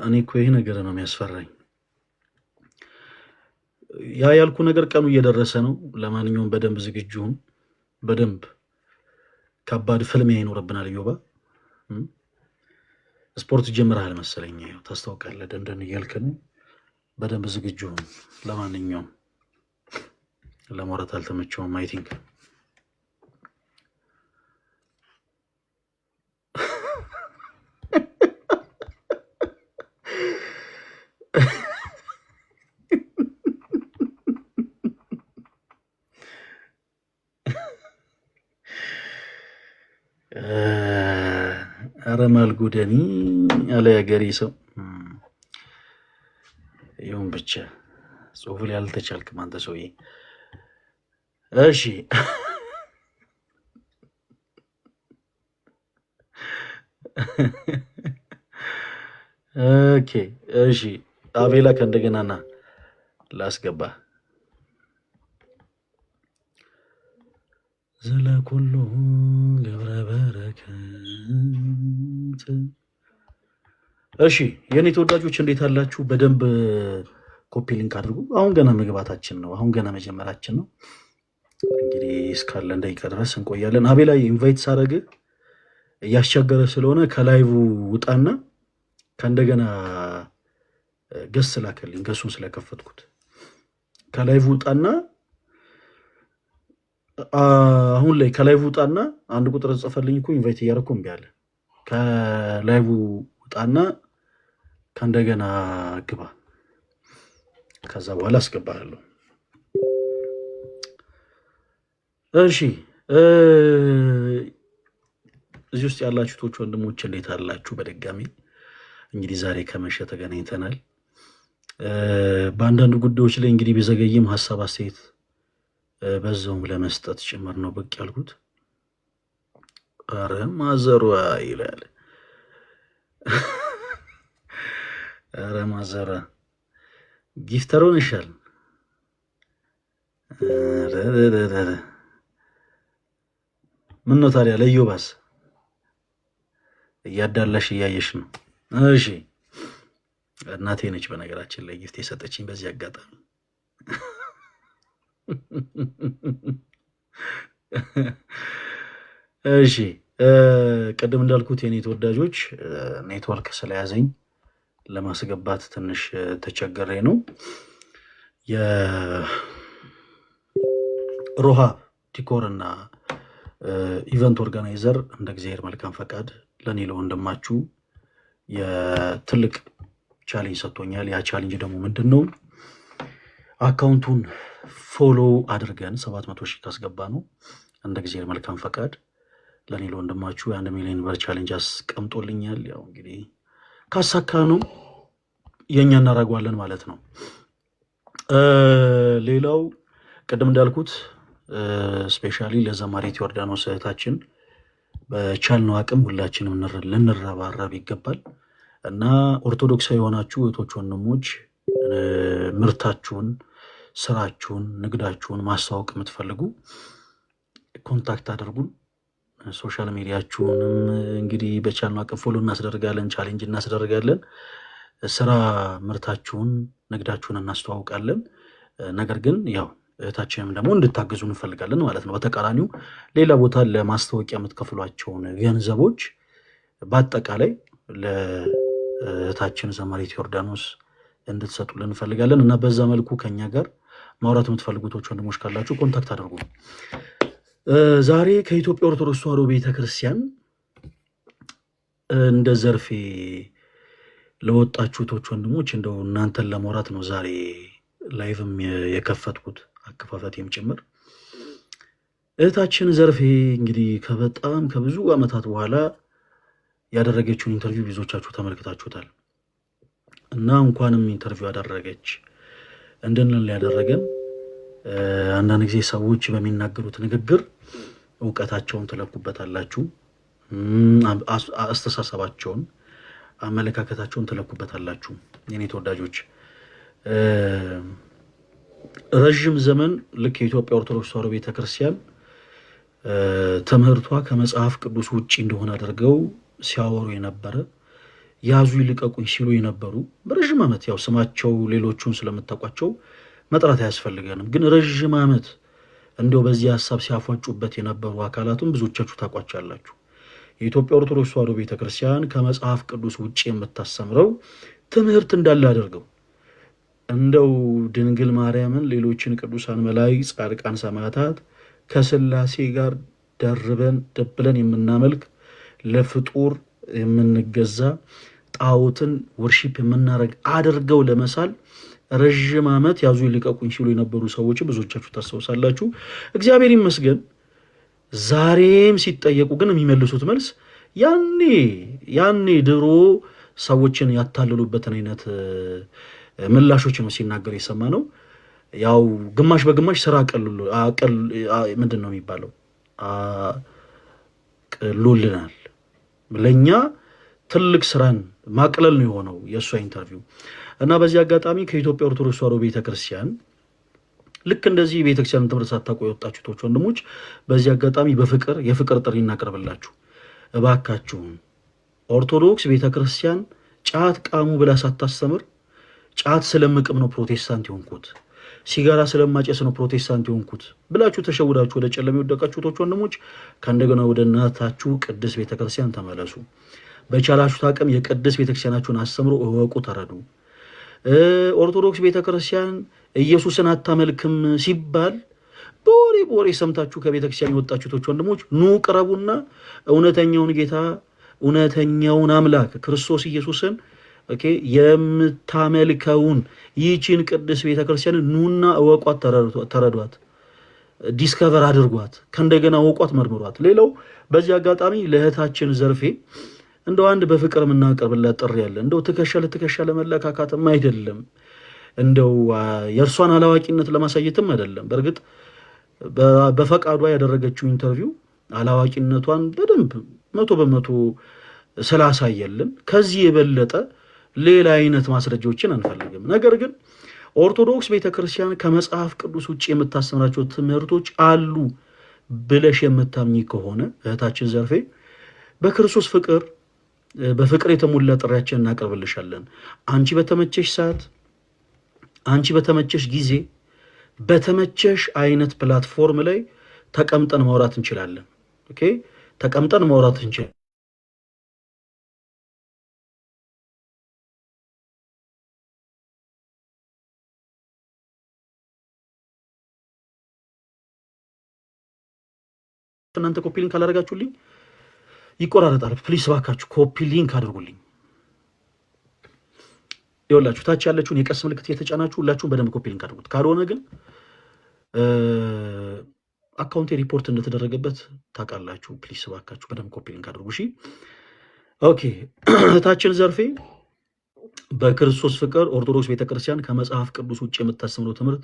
እኔ እኮ ይሄ ነገር ነው የሚያስፈራኝ። ያ ያልኩ ነገር ቀኑ እየደረሰ ነው። ለማንኛውም በደንብ ዝግጁ ሁን። በደንብ ከባድ ፍልሚያ ይኖርብናል። እዮባ ስፖርት ጀምረሃል መሰለኝ፣ ያው ታስታውቃለህ፣ ደንደን እያልክ ነው። በደንብ ዝግጁ ሁን። ለማንኛውም ለማውራት አልተመቸውም። I think ኧረ ማልጎደኒ አለ ያገሬ ሰው። ይሁን ብቻ ጽሁፍ ላይ አልተቻልክም አንተ ሰውዬ። እሺ okay፣ እሺ አቤላ ከእንደገና ና ላስገባ። ዘለኩሉ ገብረ በረከት። እሺ የእኔ ተወዳጆች እንዴት አላችሁ? በደንብ copy link አድርጉ። አሁን ገና መግባታችን ነው። አሁን ገና መጀመራችን ነው። እንግዲህ እስካለን ደቂቃ ድረስ እንቆያለን። አቤላ invite ሳረግ እያስቸገረ ስለሆነ ከ live ውጣና ከእንደገና guest ላከልኝ። guest ኡን ስለከፈትኩት ከ live ውጣና አሁን ላይ ከ live ውጣና አንድ ቁጥር ጽፈልኝ እኮ invite እያደረኩ እምቢ አለ። ከ live ውጣና ከእንደገና ግባ። ከዛ በኋላ አስገባለሁ። እሺ እዚህ ውስጥ ያላችሁቶች ወንድሞች እንዴት አላችሁ? በድጋሚ እንግዲህ ዛሬ ከመሸ ተገናኝተናል። በአንዳንድ ጉዳዮች ላይ እንግዲህ ቢዘገይም ሀሳብ አስተያየት በዛውም ለመስጠት ጭምር ነው ብቅ ያልኩት። ኧረ ማዘሯ ይላል። ኧረ ማዘሯ gifter ሆነሻል። ምን ነው ታዲያ ለዮባስ እያዳላሽ እያየሽ ነው። እሺ እናቴ ነች በነገራችን ላይ gift የሰጠችኝ በዚህ አጋጣሚ። እሺ ቅድም እንዳልኩት የኔ ተወዳጆች ኔትወርክ ስለያዘኝ ለማስገባት ትንሽ ተቸግሬ ነው። የሮሃ decor እና event organizer እንደ እግዚአብሔር መልካም ፈቃድ ለእኔ ለወንድማችሁ የትልቅ challenge ሰጥቶኛል። ያ challenge ደግሞ ምንድን ነው? account ኡን follow አድርገን 700 ሺህ ካስገባ ነው እንደ እግዚአብሔር መልካም ፈቃድ ለእኔ ለወንድማችሁ የ1 ሚሊዮን ብር challenge አስቀምጦልኛል። ያው እንግዲህ ካሳካ ነው የእኛ እናደርገዋለን ማለት ነው። ሌላው ቅድም እንዳልኩት specially ለዘማሪት ዮርዳኖስ እህታችን በቻልነው አቅም ሁላችንም ልንረባረብ ይገባል እና ኦርቶዶክሳዊ የሆናችሁ እህቶች ወንድሞች፣ ምርታችሁን፣ ስራችሁን፣ ንግዳችሁን ማስተዋወቅ የምትፈልጉ contact አድርጉን። social media ችሁንም እንግዲህ በቻልነው አቅም follow እናስደርጋለን፣ challenge እናስደርጋለን። ስራ ምርታችሁን፣ ንግዳችሁን እናስተዋውቃለን። ነገር ግን ያው እህታችንም ደግሞ እንድታግዙ እንፈልጋለን ማለት ነው። በተቃራኒው ሌላ ቦታ ለማስታወቂያ የምትከፍሏቸውን ገንዘቦች በአጠቃላይ ለእህታችን ዘማሪት ዮርዳኖስ እንድትሰጡልን እንፈልጋለን እና በዛ መልኩ ከኛ ጋር ማውራት የምትፈልጉቶች ወንድሞች ካላችሁ contact አድርጉ። ዛሬ ከኢትዮጵያ ኦርቶዶክስ ተዋሕዶ ቤተክርስቲያን እንደ ዘርፌ ለወጣችሁቶች ወንድሞች እንደው እናንተን ለማውራት ነው ዛሬ live ም የከፈትኩት አከፋፈቴም ጭምር። እህታችን ዘርፌ እንግዲህ ከበጣም ከብዙ ዓመታት በኋላ ያደረገችውን interview ብዙዎቻችሁ ተመልክታችሁታል እና እንኳንም interview ያደረገች እንድንል ያደረገን አንዳንድ ጊዜ ሰዎች በሚናገሩት ንግግር እውቀታቸውን ትለኩበታላችሁ፣ አስተሳሰባቸውን፣ አመለካከታቸውን ትለኩበታላችሁ። የኔ ተወዳጆች ረዥም ዘመን ልክ የኢትዮጵያ ኦርቶዶክስ ተዋሕዶ ቤተክርስቲያን ትምህርቷ ከመጽሐፍ ቅዱስ ውጭ እንደሆነ አድርገው ሲያወሩ የነበረ ያዙ ይልቀቁኝ ሲሉ የነበሩ በረዥም ዓመት ያው ስማቸው ሌሎቹን ስለምታውቋቸው መጥራት አያስፈልገንም። ግን ረዥም ዓመት እንዲያው በዚህ ሀሳብ ሲያፏጩበት የነበሩ አካላቱን ብዙዎቻችሁ ታውቋቸዋላችሁ። የኢትዮጵያ ኦርቶዶክስ ተዋሕዶ ቤተክርስቲያን ከመጽሐፍ ቅዱስ ውጭ የምታስተምረው ትምህርት እንዳለ አድርገው እንደው ድንግል ማርያምን፣ ሌሎችን ቅዱሳን መላእክት፣ ጻድቃን፣ ሰማዕታት ከስላሴ ጋር ደርበን ደብለን የምናመልክ፣ ለፍጡር የምንገዛ፣ ጣዖትን worship የምናደርግ አድርገው ለመሳል ረዥም ዓመት ያዙ ይልቀቁኝ ሲሉ የነበሩ ሰዎች ብዙዎቻችሁ ታስታውሳላችሁ። እግዚአብሔር ይመስገን ዛሬም ሲጠየቁ ግን የሚመልሱት መልስ ያኔ ያኔ ድሮ ሰዎችን ያታልሉበትን አይነት ምላሾች ነው ሲናገሩ የሰማ ነው። ያው ግማሽ በግማሽ ስራ ምንድን ነው የሚባለው ቅሎልናል። ለእኛ ትልቅ ስራን ማቅለል ነው የሆነው የእሷ interview። እና በዚህ አጋጣሚ ከኢትዮጵያ ኦርቶዶክስ ተዋሕዶ ቤተክርስቲያን ልክ እንደዚህ የቤተክርስቲያን ትምህርት ሳታውቁ የወጣችሁ ወንድሞች በዚህ አጋጣሚ በፍቅር የፍቅር ጥሪ እናቀርብላችሁ። እባካችሁን ኦርቶዶክስ ቤተክርስቲያን ጫት ቃሙ ብላ ሳታስተምር ጫት ስለምቅም ነው ፕሮቴስታንት የሆንኩት፣ ሲጋራ ስለማጨስ ነው ፕሮቴስታንት የሆንኩት ብላችሁ ተሸውዳችሁ ወደ ጨለማ የወደቃችሁት ወንድሞች ከእንደገና ወደ እናታችሁ ቅድስት ቤተክርስቲያን ተመለሱ። በቻላችሁት አቅም የቅድስት ቤተክርስቲያናችሁን አስተምሮ እወቁ፣ ተረዱ። ኦርቶዶክስ ቤተክርስቲያን ኢየሱስን አታመልክም ሲባል በወሬ በወሬ ሰምታችሁ ከቤተክርስቲያን የወጣችሁት ወንድሞች ኑ ቅረቡና እውነተኛውን ጌታ እውነተኛውን አምላክ ክርስቶስ ኢየሱስን okay የምታመልከውን ይህችን ቅድስት ቤተክርስቲያን ኑና እወቋት፣ ተረዷት፣ discover አድርጓት፣ ከእንደገና እወቋት፣ መርምሯት። ሌላው በዚህ አጋጣሚ ለእህታችን ዘርፌ እንደው አንድ በፍቅር የምናቀርብላት ጥሪ ያለ እንደው ትከሻ ለትከሻ ለመለካካትም አይደለም፣ እንደው የእርሷን አላዋቂነት ለማሳየትም አይደለም። በእርግጥ በፈቃዷ ያደረገችው interview አላዋቂነቷን በደንብ 100% ስላሳየልን ከዚህ የበለጠ ሌላ አይነት ማስረጃዎችን አንፈልግም። ነገር ግን ኦርቶዶክስ ቤተክርስቲያን ከመጽሐፍ ቅዱስ ውጭ የምታስተምራቸው ትምህርቶች አሉ ብለሽ የምታምኚ ከሆነ እህታችን ዘርፌ በክርስቶስ ፍቅር በፍቅር የተሞላ ጥሪያችን እናቀርብልሻለን። አንቺ በተመቸሽ ሰዓት፣ አንቺ በተመቸሽ ጊዜ፣ በተመቸሽ አይነት platform ላይ ተቀምጠን ማውራት እንችላለን። okay ተቀምጠን ማውራት እንችላለን። እናንተ copy link ካላደረጋችሁልኝ ይቆራረጣል። please እባካችሁ copy link አድርጉልኝ። ይኸውላችሁ ታች ያለችውን የቀስት ምልክት እየተጫናችሁ ሁላችሁም በደንብ copy link አድርጉት። ካልሆነ ግን account ኤ ሪፖርት እንደተደረገበት ታውቃላችሁ። please እባካችሁ በደንብ copy link አድርጉ። እሺ okay። እህታችን ዘርፌ በክርስቶስ ፍቅር ኦርቶዶክስ ቤተክርስቲያን ከመጽሐፍ ቅዱስ ውጭ የምታስተምረው ትምህርት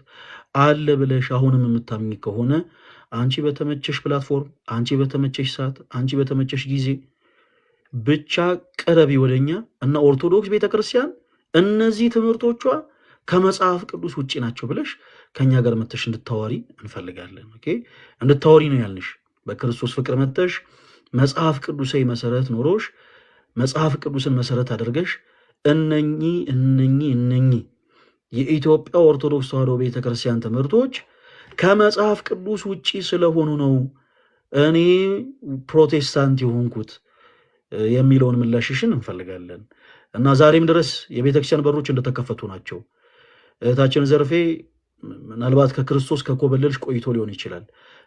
አለ ብለሽ አሁንም የምታምኚ ከሆነ አንቺ በተመቸሽ platform፣ አንቺ በተመቸሽ ሰዓት፣ አንቺ በተመቸሽ ጊዜ ብቻ ቅረቢ ወደኛ እና ኦርቶዶክስ ቤተክርስቲያን እነዚህ ትምህርቶቿ ከመጽሐፍ ቅዱስ ውጭ ናቸው ብለሽ ከኛ ጋር መተሽ እንድታወሪ እንፈልጋለን። okay እንድታወሪ ነው ያልንሽ። በክርስቶስ ፍቅር መተሽ መጽሐፍ ቅዱሳዊ መሰረት ኖሮሽ መጽሐፍ ቅዱስን መሰረት አድርገሽ እነኚህ እነኚህ እነኚህ የኢትዮጵያ ኦርቶዶክስ ተዋሕዶ ቤተክርስቲያን ትምህርቶች ከመጽሐፍ ቅዱስ ውጪ ስለሆኑ ነው እኔ ፕሮቴስታንት የሆንኩት የሚለውን ምላሽሽን እንፈልጋለን። እና ዛሬም ድረስ የቤተክርስቲያን በሮች እንደተከፈቱ ናቸው። እህታችን ዘርፌ ምናልባት ከክርስቶስ ከኮበለልሽ ቆይቶ ሊሆን ይችላል።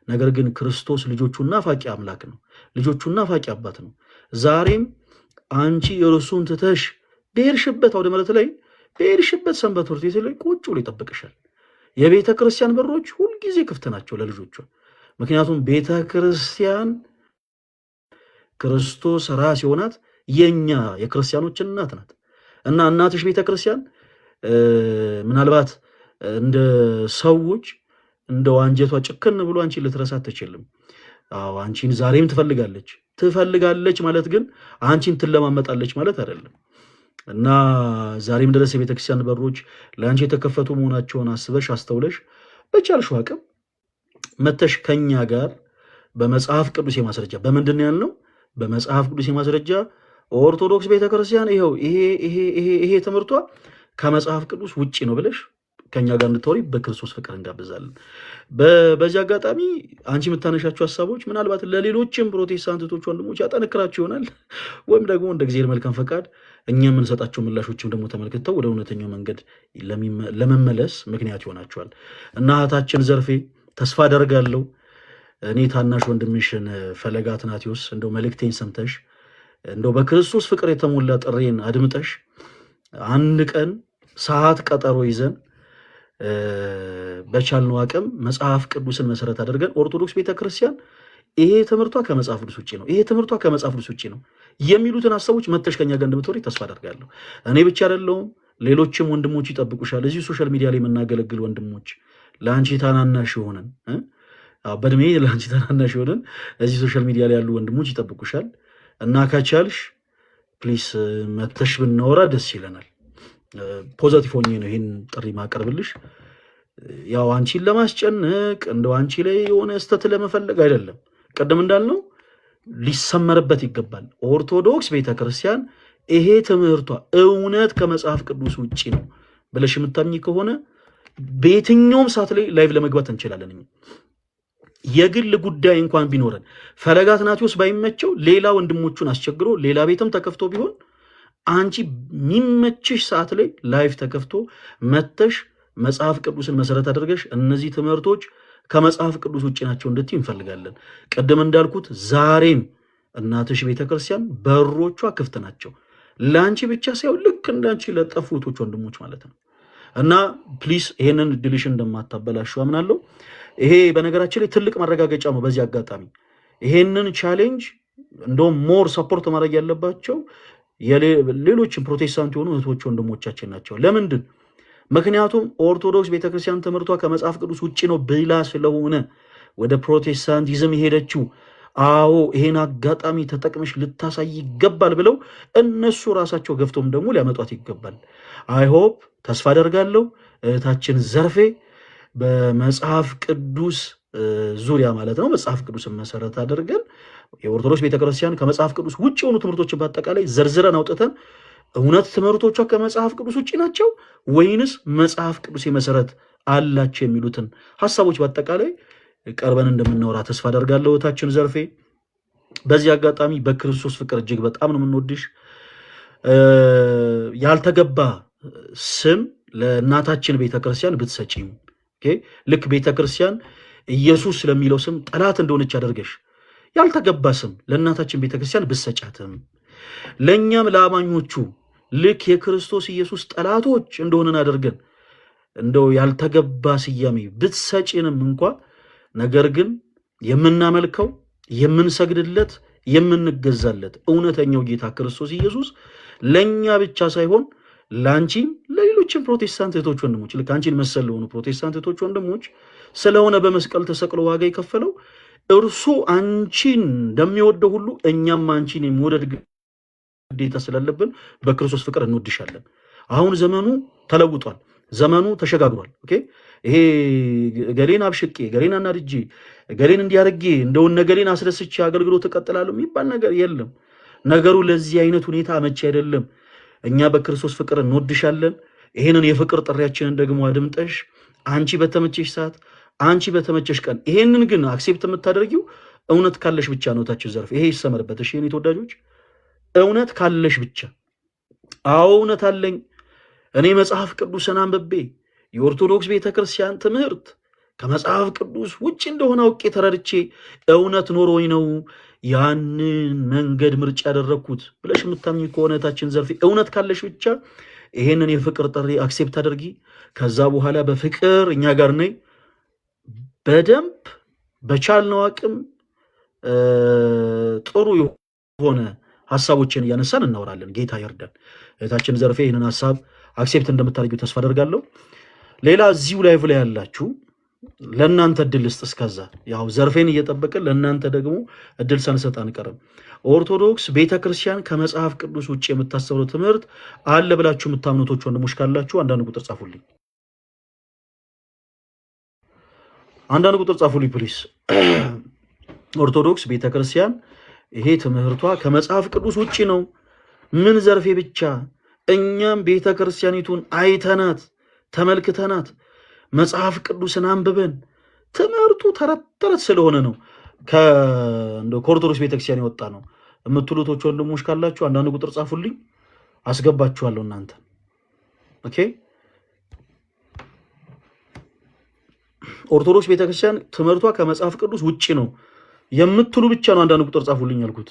ነገር ግን ክርስቶስ ልጆቹን ናፋቂ አምላክ ነው። ልጆቹን ናፋቂ አባት ነው። ዛሬም አንቺ እርሱን ትተሽ በሄድሽበት አውደ ምሕረት ላይ በሄድሽበት ሰንበት ትምህርት ቤት ላይ ቁጭ ብሎ ይጠብቅሻል። የቤተ ክርስቲያን በሮች ሁልጊዜ ክፍት ናቸው ለልጆቿ። ምክንያቱም ቤተ ክርስቲያን ክርስቶስ ራስ የሆናት የኛ የክርስቲያኖች እናት ናት እና እናትሽ ቤተ ክርስቲያን ምናልባት እንደ ሰዎች እንደ አንጀቷ ጭክን ብሎ አንቺን ልትረሳት አትችልም። አዎ አንቺን ዛሬም ትፈልጋለች። ትፈልጋለች ማለት ግን አንቺን ትለማመጣለች ማለት አይደለም። እና ዛሬም ድረስ የቤተክርስቲያን በሮች ለአንቺ የተከፈቱ መሆናቸውን አስበሽ አስተውለሽ በቻልሽው አቅም መተሽ ከኛ ጋር በመጽሐፍ ቅዱስ የማስረጃ በምንድን ነው ያልነው? በመጽሐፍ ቅዱስ የማስረጃ ኦርቶዶክስ ቤተክርስቲያን ይኸው ይሄ ይሄ ይሄ ይሄ ትምህርቷ ከመጽሐፍ ቅዱስ ውጭ ነው ብለሽ ከኛ ጋር እንድታወሪ በክርስቶስ ፍቅር እንጋብዛለን። በዚህ አጋጣሚ አንቺ የምታነሻቸው ሀሳቦች ምናልባት ለሌሎችም ፕሮቴስታንት እህቶች ወንድሞች ያጠነክራቸው ይሆናል። ወይም ደግሞ እንደ እግዚአብሔር መልካም ፈቃድ እኛ የምንሰጣቸው ምላሾችም ደግሞ ተመልክተው ወደ እውነተኛው መንገድ ለመመለስ ምክንያት ይሆናቸዋል። እና እህታችን ዘርፌ፣ ተስፋ አደርጋለሁ እኔ ታናሽ ወንድምሽን ፈለገ አትናቴዎስ እንደው መልእክቴን ሰምተሽ፣ እንደው በክርስቶስ ፍቅር የተሞላ ጥሪዬን አድምጠሽ፣ አንድ ቀን ሰዓት ቀጠሮ ይዘን በቻልነው አቅም መጽሐፍ ቅዱስን መሰረት አድርገን ኦርቶዶክስ ቤተክርስቲያን ይሄ ትምህርቷ ከመጽሐፍ ቅዱስ ውጭ ነው፣ ይሄ ትምህርቷ ከመጽሐፍ ቅዱስ ውጭ ነው የሚሉትን ሀሳቦች መተሽ ከኛ ጋር እንደምትወሪ ተስፋ አደርጋለሁ። እኔ ብቻ አይደለሁም፣ ሌሎችም ወንድሞች ይጠብቁሻል። እዚሁ social media ላይ የምናገለግል ወንድሞች፣ ለአንቺ ታናናሽ የሆንን፣ በእድሜ ለአንቺ ታናናሽ የሆንን እዚህ social media ላይ ያሉ ወንድሞች ይጠብቁሻል። እና ከቻልሽ please መተሽ ብናወራ ደስ ይለናል። Positive ሆኜ ነው ይህን ጥሪ ማቀርብልሽ። ያው አንቺን ለማስጨነቅ፣ እንደው አንቺ ላይ የሆነ ስህተት ለመፈለግ አይደለም። ቅድም እንዳልነው ሊሰመርበት ይገባል። ኦርቶዶክስ ቤተክርስቲያን ይሄ ትምህርቷ እውነት ከመጽሐፍ ቅዱስ ውጭ ነው ብለሽ የምታምኚ ከሆነ በየትኛውም ሰዓት ላይ live ለመግባት እንችላለን። የግል ጉዳይ እንኳን ቢኖረን፣ ፈለገ አትናቴዎስ ባይመቸው ሌላ ወንድሞቹን አስቸግሮ ሌላ ቤትም ተከፍቶ ቢሆን፣ አንቺ የሚመችሽ ሰዓት ላይ live ተከፍቶ መተሽ መጽሐፍ ቅዱስን መሰረት አድርገሽ እነዚህ ትምህርቶች ከመጽሐፍ ቅዱስ ውጭ ናቸው እንድትይ እንፈልጋለን። ቅድም እንዳልኩት ዛሬም እናትሽ ቤተክርስቲያን በሮቿ ክፍት ናቸው። ለአንቺ ብቻ ሳይሆን ልክ እንዳንቺ ለጠፉ እህቶች ወንድሞች ማለት ነው። እና please ይሄንን እድልሽን እንደማታበላሹ አምናለሁ። ይሄ በነገራችን ላይ ትልቅ ማረጋገጫ ነው። በዚህ አጋጣሚ ይሄንን challenge እንደውም more support ማድረግ ያለባቸው ሌሎችም ፕሮቴስታንት የሆኑ እህቶች ወንድሞቻችን ናቸው። ለምንድን? ምክንያቱም ኦርቶዶክስ ቤተክርስቲያን ትምህርቷ ከመጽሐፍ ቅዱስ ውጭ ነው ብላ ስለሆነ ወደ ፕሮቴስታንቲዝም የሄደችው። አዎ፣ ይሄን አጋጣሚ ተጠቅመሽ ልታሳይ ይገባል ብለው እነሱ ራሳቸው ገፍቶም ደግሞ ሊያመጧት ይገባል። I hope፣ ተስፋ አደርጋለሁ፣ እህታችን ዘርፌ በመጽሐፍ ቅዱስ ዙሪያ ማለት ነው፣ መጽሐፍ ቅዱስን መሰረት አድርገን የኦርቶዶክስ ቤተክርስቲያን ከመጽሐፍ ቅዱስ ውጭ የሆኑ ትምህርቶችን በአጠቃላይ ዘርዝረን አውጥተን እውነት ትምህርቶቿ ከመጽሐፍ ቅዱስ ውጭ ናቸው ወይንስ መጽሐፍ ቅዱስ መሰረት አላቸው የሚሉትን ሀሳቦች በአጠቃላይ ቀርበን እንደምናወራ ተስፋ አደርጋለሁ። እህታችን ዘርፌ፣ በዚህ አጋጣሚ በክርስቶስ ፍቅር እጅግ በጣም ነው የምንወድሽ። ያልተገባ ስም ለእናታችን ቤተክርስቲያን ብትሰጪም፣ ልክ ቤተክርስቲያን ኢየሱስ ስለሚለው ስም ጠላት እንደሆነች አደርገሽ ያልተገባ ስም ለእናታችን ቤተክርስቲያን ብትሰጫትም፣ ለእኛም ለአማኞቹ ልክ የክርስቶስ ኢየሱስ ጠላቶች እንደሆንን አድርገን እንደው ያልተገባ ስያሜ ብትሰጪንም እንኳ፣ ነገር ግን የምናመልከው፣ የምንሰግድለት፣ የምንገዛለት እውነተኛው ጌታ ክርስቶስ ኢየሱስ ለእኛ ብቻ ሳይሆን ለአንቺም ለሌሎችም ፕሮቴስታንት እህቶች ወንድሞች፣ ልክ አንቺን መሰል ለሆኑ ፕሮቴስታንት እህቶች ወንድሞች ስለሆነ በመስቀል ተሰቅሎ ዋጋ የከፈለው፣ እርሱ አንቺን እንደሚወደው ሁሉ እኛም አንቺን የመውደድ ግዴታ ስላለብን በክርስቶስ ፍቅር እንወድሻለን። አሁን ዘመኑ ተለውጧል። ዘመኑ ተሸጋግሯል። Okay፣ ይሄ ገሌን አብሽቄ፣ ገሌን አናድጄ፣ ገሌን እንዲያርጌ፣ እንደው እነ ገሌን አስደስቼ አገልግሎት እቀጥላለሁ የሚባል ነገር የለም። ነገሩ ለዚህ አይነት ሁኔታ አመቺ አይደለም። እኛ በክርስቶስ ፍቅር እንወድሻለን። ይሄንን የፍቅር ጥሪያችንን ደግሞ አድምጠሽ አንቺ በተመቸሽ ሰዓት፣ አንቺ በተመቸሽ ቀን፣ ይሄንን ግን accept የምታደርጊው እውነት ካለሽ ብቻ ነው። እህታችን ዘርፌ፣ ይሄ ይሰመርበት። እሺ የኔ ተወዳጆች፣ እውነት ካለሽ ብቻ። አዎ፣ እውነት አለኝ። እኔ መጽሐፍ ቅዱስን አንብቤ የኦርቶዶክስ ቤተክርስቲያን ትምህርት ከመጽሐፍ ቅዱስ ውጭ እንደሆነ አውቄ ተረድቼ እውነት ኖሮኝ ነው ያንን መንገድ ምርጫ ያደረግኩት ብለሽ የምታምኚ ከሆነ፣ እህታችን ዘርፌ፣ እውነት ካለሽ ብቻ ይሄንን የፍቅር ጥሪ accept አድርጊ። ከዛ በኋላ በፍቅር እኛ ጋር ነይ። በደንብ በቻልነው አቅም ጥሩ የሆነ ሀሳቦችን እያነሳን እናወራለን። ጌታ ይርዳን። እህታችን ዘርፌ፣ ይህንን ሀሳብ accept እንደምታደርጊው ተስፋ አደርጋለሁ። ሌላ እዚሁ live ላይ ያላችሁ ለእናንተ እድል ልስጥ። እስከዛ ያው ዘርፌን እየጠበቅን ለእናንተ ደግሞ እድል ሳንሰጥ አንቀርም። ኦርቶዶክስ ቤተክርስቲያን ከመጽሐፍ ቅዱስ ውጭ የምታስተምረው ትምህርት አለ ብላችሁ የምታምኑ እህቶች ወንድሞች ካላችሁ አንዳንድ ቁጥር ጻፉልኝ። አንዳንድ ቁጥር ጻፉልኝ please። ኦርቶዶክስ ቤተክርስቲያን ይሄ ትምህርቷ ከመጽሐፍ ቅዱስ ውጭ ነው። ምን ዘርፌ ብቻ እኛም ቤተ ክርስቲያኒቱን አይተናት ተመልክተናት መጽሐፍ ቅዱስን አንብበን ትምህርቱ ተረት ተረት ስለሆነ ነው ከኦርቶዶክስ ቤተክርስቲያን የወጣ ነው የምትሉቶች ወንድሞች ካላችሁ አንዳንድ ቁጥር ጻፉልኝ፣ አስገባችኋለሁ እናንተ። Okay። ኦርቶዶክስ ቤተክርስቲያን ትምህርቷ ከመጽሐፍ ቅዱስ ውጪ ነው የምትሉ ብቻ ነው አንዳንድ ቁጥር ጻፉልኝ ያልኩት።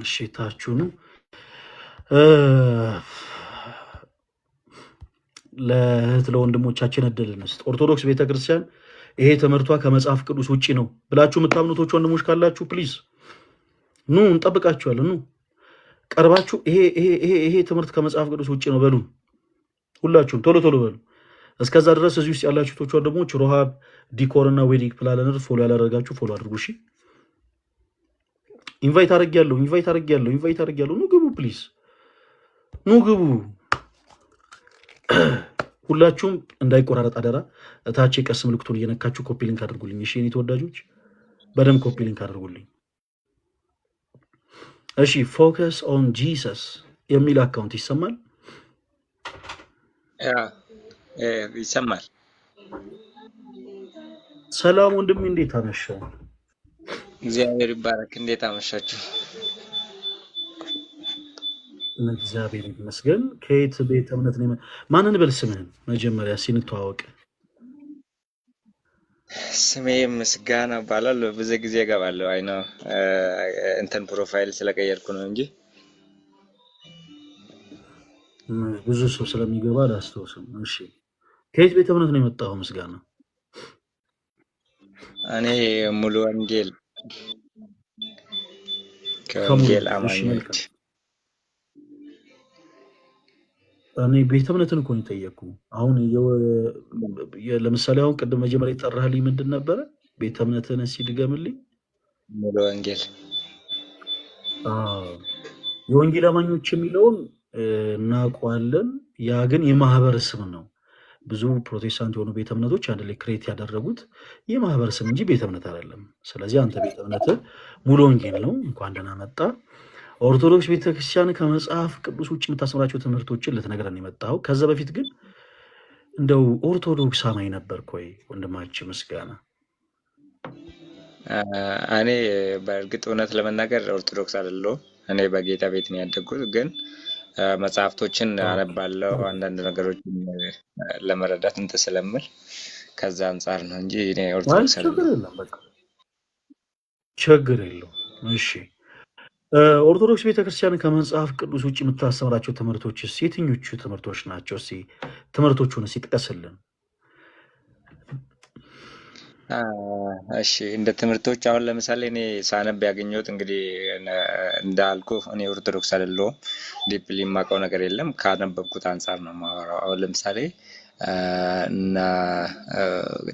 እሺ ታችሁ ነው ለእህት ለወንድሞቻችን እድል እንስጥ። ኦርቶዶክስ ቤተክርስቲያን ይሄ ትምህርቷ ከመጽሐፍ ቅዱስ ውጪ ነው ብላችሁ የምታምኑቶች ወንድሞች ካላችሁ please ኑ፣ እንጠብቃችኋለን። ኑ ቀርባችሁ ይሄ ይሄ ይሄ ይሄ ትምህርት ከመጽሐፍ ቅዱስ ውጪ ነው በሉን። ሁላችሁም ቶሎ ቶሎ በሉ። እስከዛ ድረስ እዚህ ውስጥ ያላችሁቶች ወንድሞች ሮሃብ decor እና wedding planner follow ያላደረጋችሁ follow አድርጉ። እሺ፣ invite አድርጌያለሁ፣ invite አድርጌያለሁ፣ invite አድርጌያለሁ። ኑ ግቡ፣ please ኑ ግቡ። ሁላችሁም እንዳይቆራረጥ አደራ። እታች የቀስ ምልክቱን እየነካችሁ copy link አድርጉልኝ። እሺ የኔ ተወዳጆች በደንብ copy link አድርጉልኝ። እሺ Focus on Jesus የሚል account ይሰማል? Yeah ይሰማል። ሰላም ወንድሜ፣ እንዴት አመሸ? እግዚአብሔር ይባረክ። እንዴት አመሻችሁ? እግዚአብሔር ይመስገን። ከየት ቤተ እምነት ነው? ማንን በል ስምህን መጀመሪያ ሲንተዋወቅ። ስሜ ምስጋና እባላለሁ። ብዙ ጊዜ እገባለሁ። አይ ነው እንትን profile ስለቀየርኩ ነው እንጂ ብዙ ሰው ስለሚገባ አላስታውስም። እሺ ከየት ቤተ እምነት ነው የመጣኸው ምስጋና? እኔ ሙሉ ወንጌል ከሙሉ ከወንጌል እሺ፣ አማኞች። መልካም። እኔ ቤተ እምነትን እኮ ነው የጠየቅኩ። አሁን ለምሳሌ አሁን ቅድም መጀመሪያ የጠራህልኝ ምንድን ነበረ? ቤተ እምነትህን እስኪ ድገምልኝ። ሙሉ ወንጌል። አዎ፣ የወንጌል አማኞች የሚለውን እናውቀዋለን። ያ ግን የማህበር ስም ነው። ብዙ ፕሮቴስታንት የሆኑ ቤተ እምነቶች አንድ ላይ create ያደረጉት የማህበር ስም እንጂ ቤተ እምነት አይደለም። ስለዚህ አንተ ቤተ እምነት ሙሉ ወንጌል ነው። እንኳን ደህና መጣ። ኦርቶዶክስ ቤተክርስቲያን ከመጽሐፍ ቅዱስ ውጭ የምታስተምራቸው ትምህርቶችን ልትነግረን የመጣኸው። ከዛ በፊት ግን እንደው ኦርቶዶክስ አማኝ ነበርክ ወይ ወንድማችን ምስጋና? እኔ በእርግጥ እውነት ለመናገር ኦርቶዶክስ አይደለሁም። እኔ በጌታ ቤት ነው ያደግኩት፣ ግን መጽሐፍቶችን አነባለሁ። አንዳንድ ነገሮችን ለመረዳት እንትን ስለምል ከዛ አንጻር ነው እንጂ እኔ አይ ኦርቶዶክስ ችግር አይደለሁም። የለም፣ በቃ ችግር የለውም። እሺ ኦርቶዶክስ ቤተክርስቲያን ከመጽሐፍ ቅዱስ ውጭ የምታስተምራቸው ትምህርቶችስ የትኞቹ ትምህርቶች ናቸው? እስኪ ትምህርቶቹን እስኪ ጥቀስልን። እሺ እንደ ትምህርቶች አሁን ለምሳሌ እኔ ሳነብ ያገኘሁት እንግዲህ እንዳልኩ እኔ ኦርቶዶክስ አይደለሁም። Deeply የማውቀው ነገር የለም። ካነበብኩት አንጻር ነው የማወራው። አሁን ለምሳሌ እና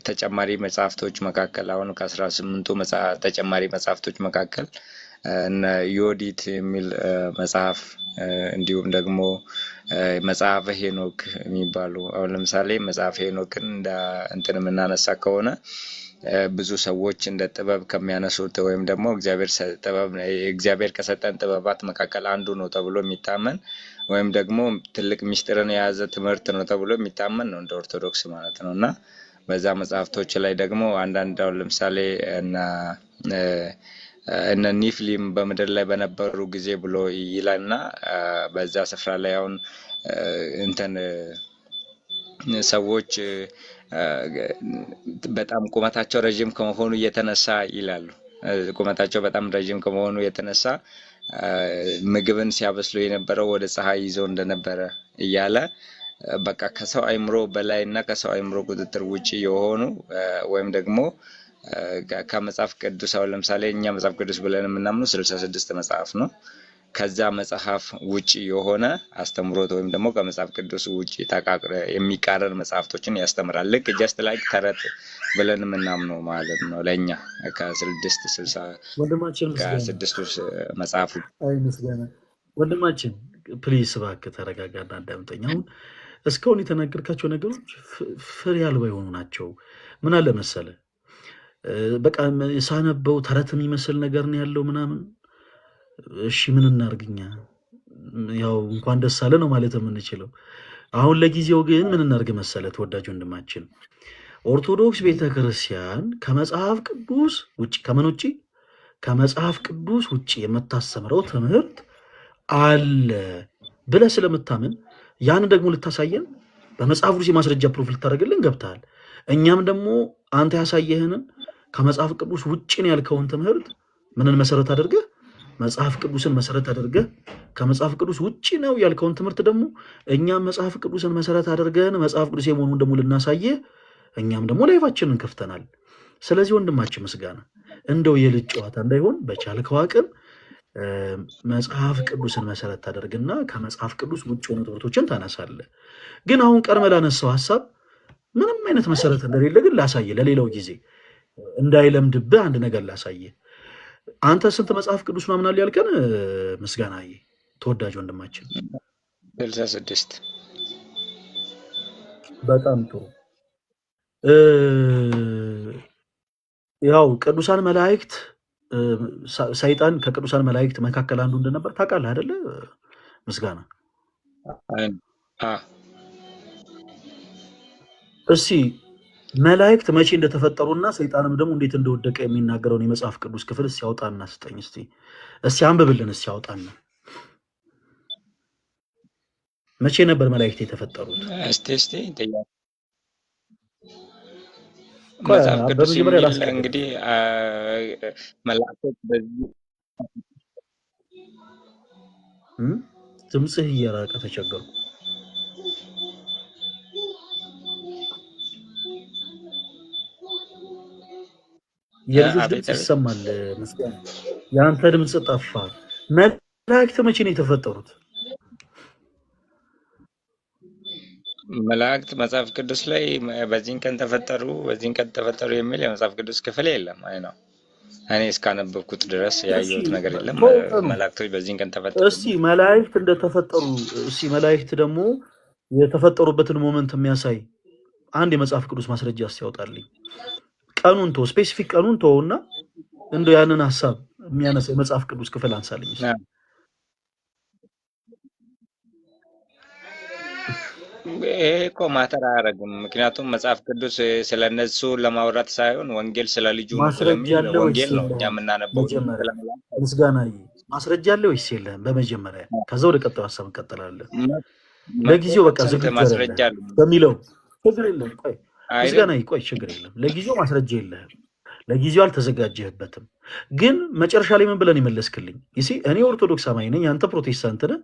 ተጨማሪ መጽሐፍቶች መካከል አሁን ከ18ቱ ተጨማሪ መጽሐፍቶች መካከል እነ ዮዲት የሚል መጽሐፍ፣ እንዲሁም ደግሞ መጽሐፈ ሄኖክ የሚባሉ፣ አሁን ለምሳሌ መጽሐፈ ሄኖክን እንደ እንትን የምናነሳ ከሆነ ብዙ ሰዎች እንደ ጥበብ ከሚያነሱት ወይም ደግሞ ጥበብ እግዚአብሔር ከሰጠን ጥበባት መካከል አንዱ ነው ተብሎ የሚታመን ወይም ደግሞ ትልቅ ምስጢርን የያዘ ትምህርት ነው ተብሎ የሚታመን ነው እንደ ኦርቶዶክስ ማለት ነው። እና በዛ መጽሐፍቶች ላይ ደግሞ አንዳንድ አሁን ለምሳሌ እነ ኒፍሊም በምድር ላይ በነበሩ ጊዜ ብሎ ይላልና በዛ ስፍራ ላይ አሁን እንትን ሰዎች በጣም ቁመታቸው ረዥም ከመሆኑ የተነሳ ይላሉ። ቁመታቸው በጣም ረዥም ከመሆኑ የተነሳ ምግብን ሲያበስሉ የነበረው ወደ ፀሐይ ይዘው እንደነበረ እያለ በቃ ከሰው አእምሮ በላይ እና ከሰው አእምሮ ቁጥጥር ውጪ የሆኑ ወይም ደግሞ ከመጽሐፍ ቅዱስ አሁን ለምሳሌ እኛ መጽሐፍ ቅዱስ ብለን የምናምነው 66 መጽሐፍ ነው። ከዛ መጽሐፍ ውጪ የሆነ አስተምሮት ወይም ደግሞ ከመጽሐፍ ቅዱስ ውጪ የሚቃረን መጽሐፍቶችን ያስተምራል። ልክ just like ተረት ብለን የምናምነው ማለት ነው። ለእኛ ከስድስት ስልሳ ወንድማችን ምስጋና ከስድስቱ መጽሐፍ ውጪ። አይ ምስጋና ወንድማችን please እባክህ ተረጋጋና አዳምጠኝ። አሁን እስካሁን የተናገርካቸው ነገሮች ፍሬ አልባ የሆኑ ናቸው። ምን አለ መሰለህ፣ በቃ ሳነበው ተረት የሚመስል ነገር ነው ያለው ምናምን። እሺ ምን እናርግኛ? ያው እንኳን ደስ አለ ነው ማለት የምንችለው። አሁን ለጊዜው ግን ምን እናርግ መሰለ ተወዳጅ ወንድማችን፣ ኦርቶዶክስ ቤተክርስቲያን ከመጽሐፍ ቅዱስ ውጭ፣ ከምን ውጭ? ከመጽሐፍ ቅዱስ ውጭ የምታስተምረው ትምህርት አለ ብለህ ስለምታምን ያን ደግሞ ልታሳየን በመጽሐፍ ቅዱስ የማስረጃ proof ልታደርግልን ገብተሃል። እኛም ደግሞ አንተ ያሳየህንን ከመጽሐፍ ቅዱስ ውጭ ነው ያልከውን ትምህርት ምንን መሰረት አድርገህ? መጽሐፍ ቅዱስን መሰረት አድርገህ፣ ከመጽሐፍ ቅዱስ ውጭ ነው ያልከውን ትምህርት ደግሞ እኛም መጽሐፍ ቅዱስን መሰረት አድርገን መጽሐፍ ቅዱስ የመሆኑን ደግሞ ልናሳየህ እኛም ደግሞ live ኣችንን ከፍተናል። ስለዚህ ወንድማችን ምስጋና እንደው የልጅ ጨዋታ እንዳይሆን በቻልከው አቅም መጽሐፍ ቅዱስን መሰረት ታደርግና ከመጽሐፍ ቅዱስ ውጭ የሆኑ ትምህርቶችን ታነሳለህ። ግን አሁን ቀድመህ ላነሳው ሀሳብ ምንም አይነት መሰረት እንደሌለ ግን ላሳየህ፣ ለሌላው ጊዜ እንዳይለምድብህ አንድ ነገር ላሳየህ። አንተ ስንት መጽሐፍ ቅዱስ ምናምን አለ ያልከን? ምስጋናዬ ተወዳጅ ወንድማችን። 66። በጣም ጥሩ። ያው ቅዱሳን መላእክት፣ ሰይጣን ከቅዱሳን መላእክት መካከል አንዱ እንደነበር ታውቃለህ አይደለ? ምስጋና። አ እስቲ መላእክት መቼ እንደተፈጠሩና ሰይጣንም ደግሞ እንዴት እንደወደቀ የሚናገረውን የመጽሐፍ ቅዱስ ክፍል እስቲ አውጣና ስጠኝ። እስቲ አንብብልን። እስቲ አውጣና፣ መቼ ነበር መላእክት የተፈጠሩት? እስቲ ጥያቄ ቆይ፣ መጽሐፍ ቅዱስ በመጀመሪያ የሚል ላስቀድም። እንግዲህ መላእክቶች በዚህ እም? ድምፅህ እየራቀ ተቸገርኩ። የልጆች አቤት ድምፅ አቤት። ይሰማል። ምስጋና፣ የአንተ ድምፅ ጠፋ። መላእክት መቼ ነው የተፈጠሩት? መላእክት መጽሐፍ ቅዱስ ላይ በዚህን ቀን ተፈጠሩ፣ በዚህን ቀን ተፈጠሩ የሚል የመጽሐፍ ቅዱስ ክፍል የለም። አይ ነው፣ እኔ እስካነበብኩት ድረስ እሺ ያየሁት ነገር የለም። ተው ቀኑ። መላእክቶች በዚህን ቀን ተፈጠሩ። እስቲ መላእክት እንደተፈጠሩ፣ እስቲ መላእክት ደግሞ የተፈጠሩበትን moment የሚያሳይ አንድ የመጽሐፍ ቅዱስ ማስረጃ እስቲ ያውጣልኝ። ቀኑን ተው፣ specific ቀኑን ተውና እንደው ያንን ሀሳብ የሚያነሳ የመጽሐፍ ቅዱስ ክፍል አንሳልኝ እስቲ። ይሄ እኮ matter አያደርግም። ምክንያቱም መጽሐፍ ቅዱስ ስለ እነሱ ለማውራት ሳይሆን ወንጌል ስለ ልጁ ነው ማስረጃ ስለሚል አለ ወይስ ወንጌል ነው እኛ የለህም? የምናነበው እንጂ መጀመሪያ ስለ መላእክት ምስጋናዬ ማስረጃ አለ ወይስ የለህም? በመጀመሪያ ከዛ ወደ ቀጣዩ ሀሳብ እንቀጥላለን። መቶ ለጊዜው በቃ percent ዝግጁ ማስረጃ አይደለህም አለ በሚለው ችግር የለም። ቆይ አይደል? ምስጋናዬ፣ ቆይ ችግር የለም። ለጊዜው ማስረጃ የለህም፣ ለጊዜው አልተዘጋጀህበትም። ግን መጨረሻ ላይ ምን ብለን የመለስክልኝ? ይሲ እኔ ኦርቶዶክስ አማኝ ነኝ፣ አንተ ፕሮቴስታንት ነህ።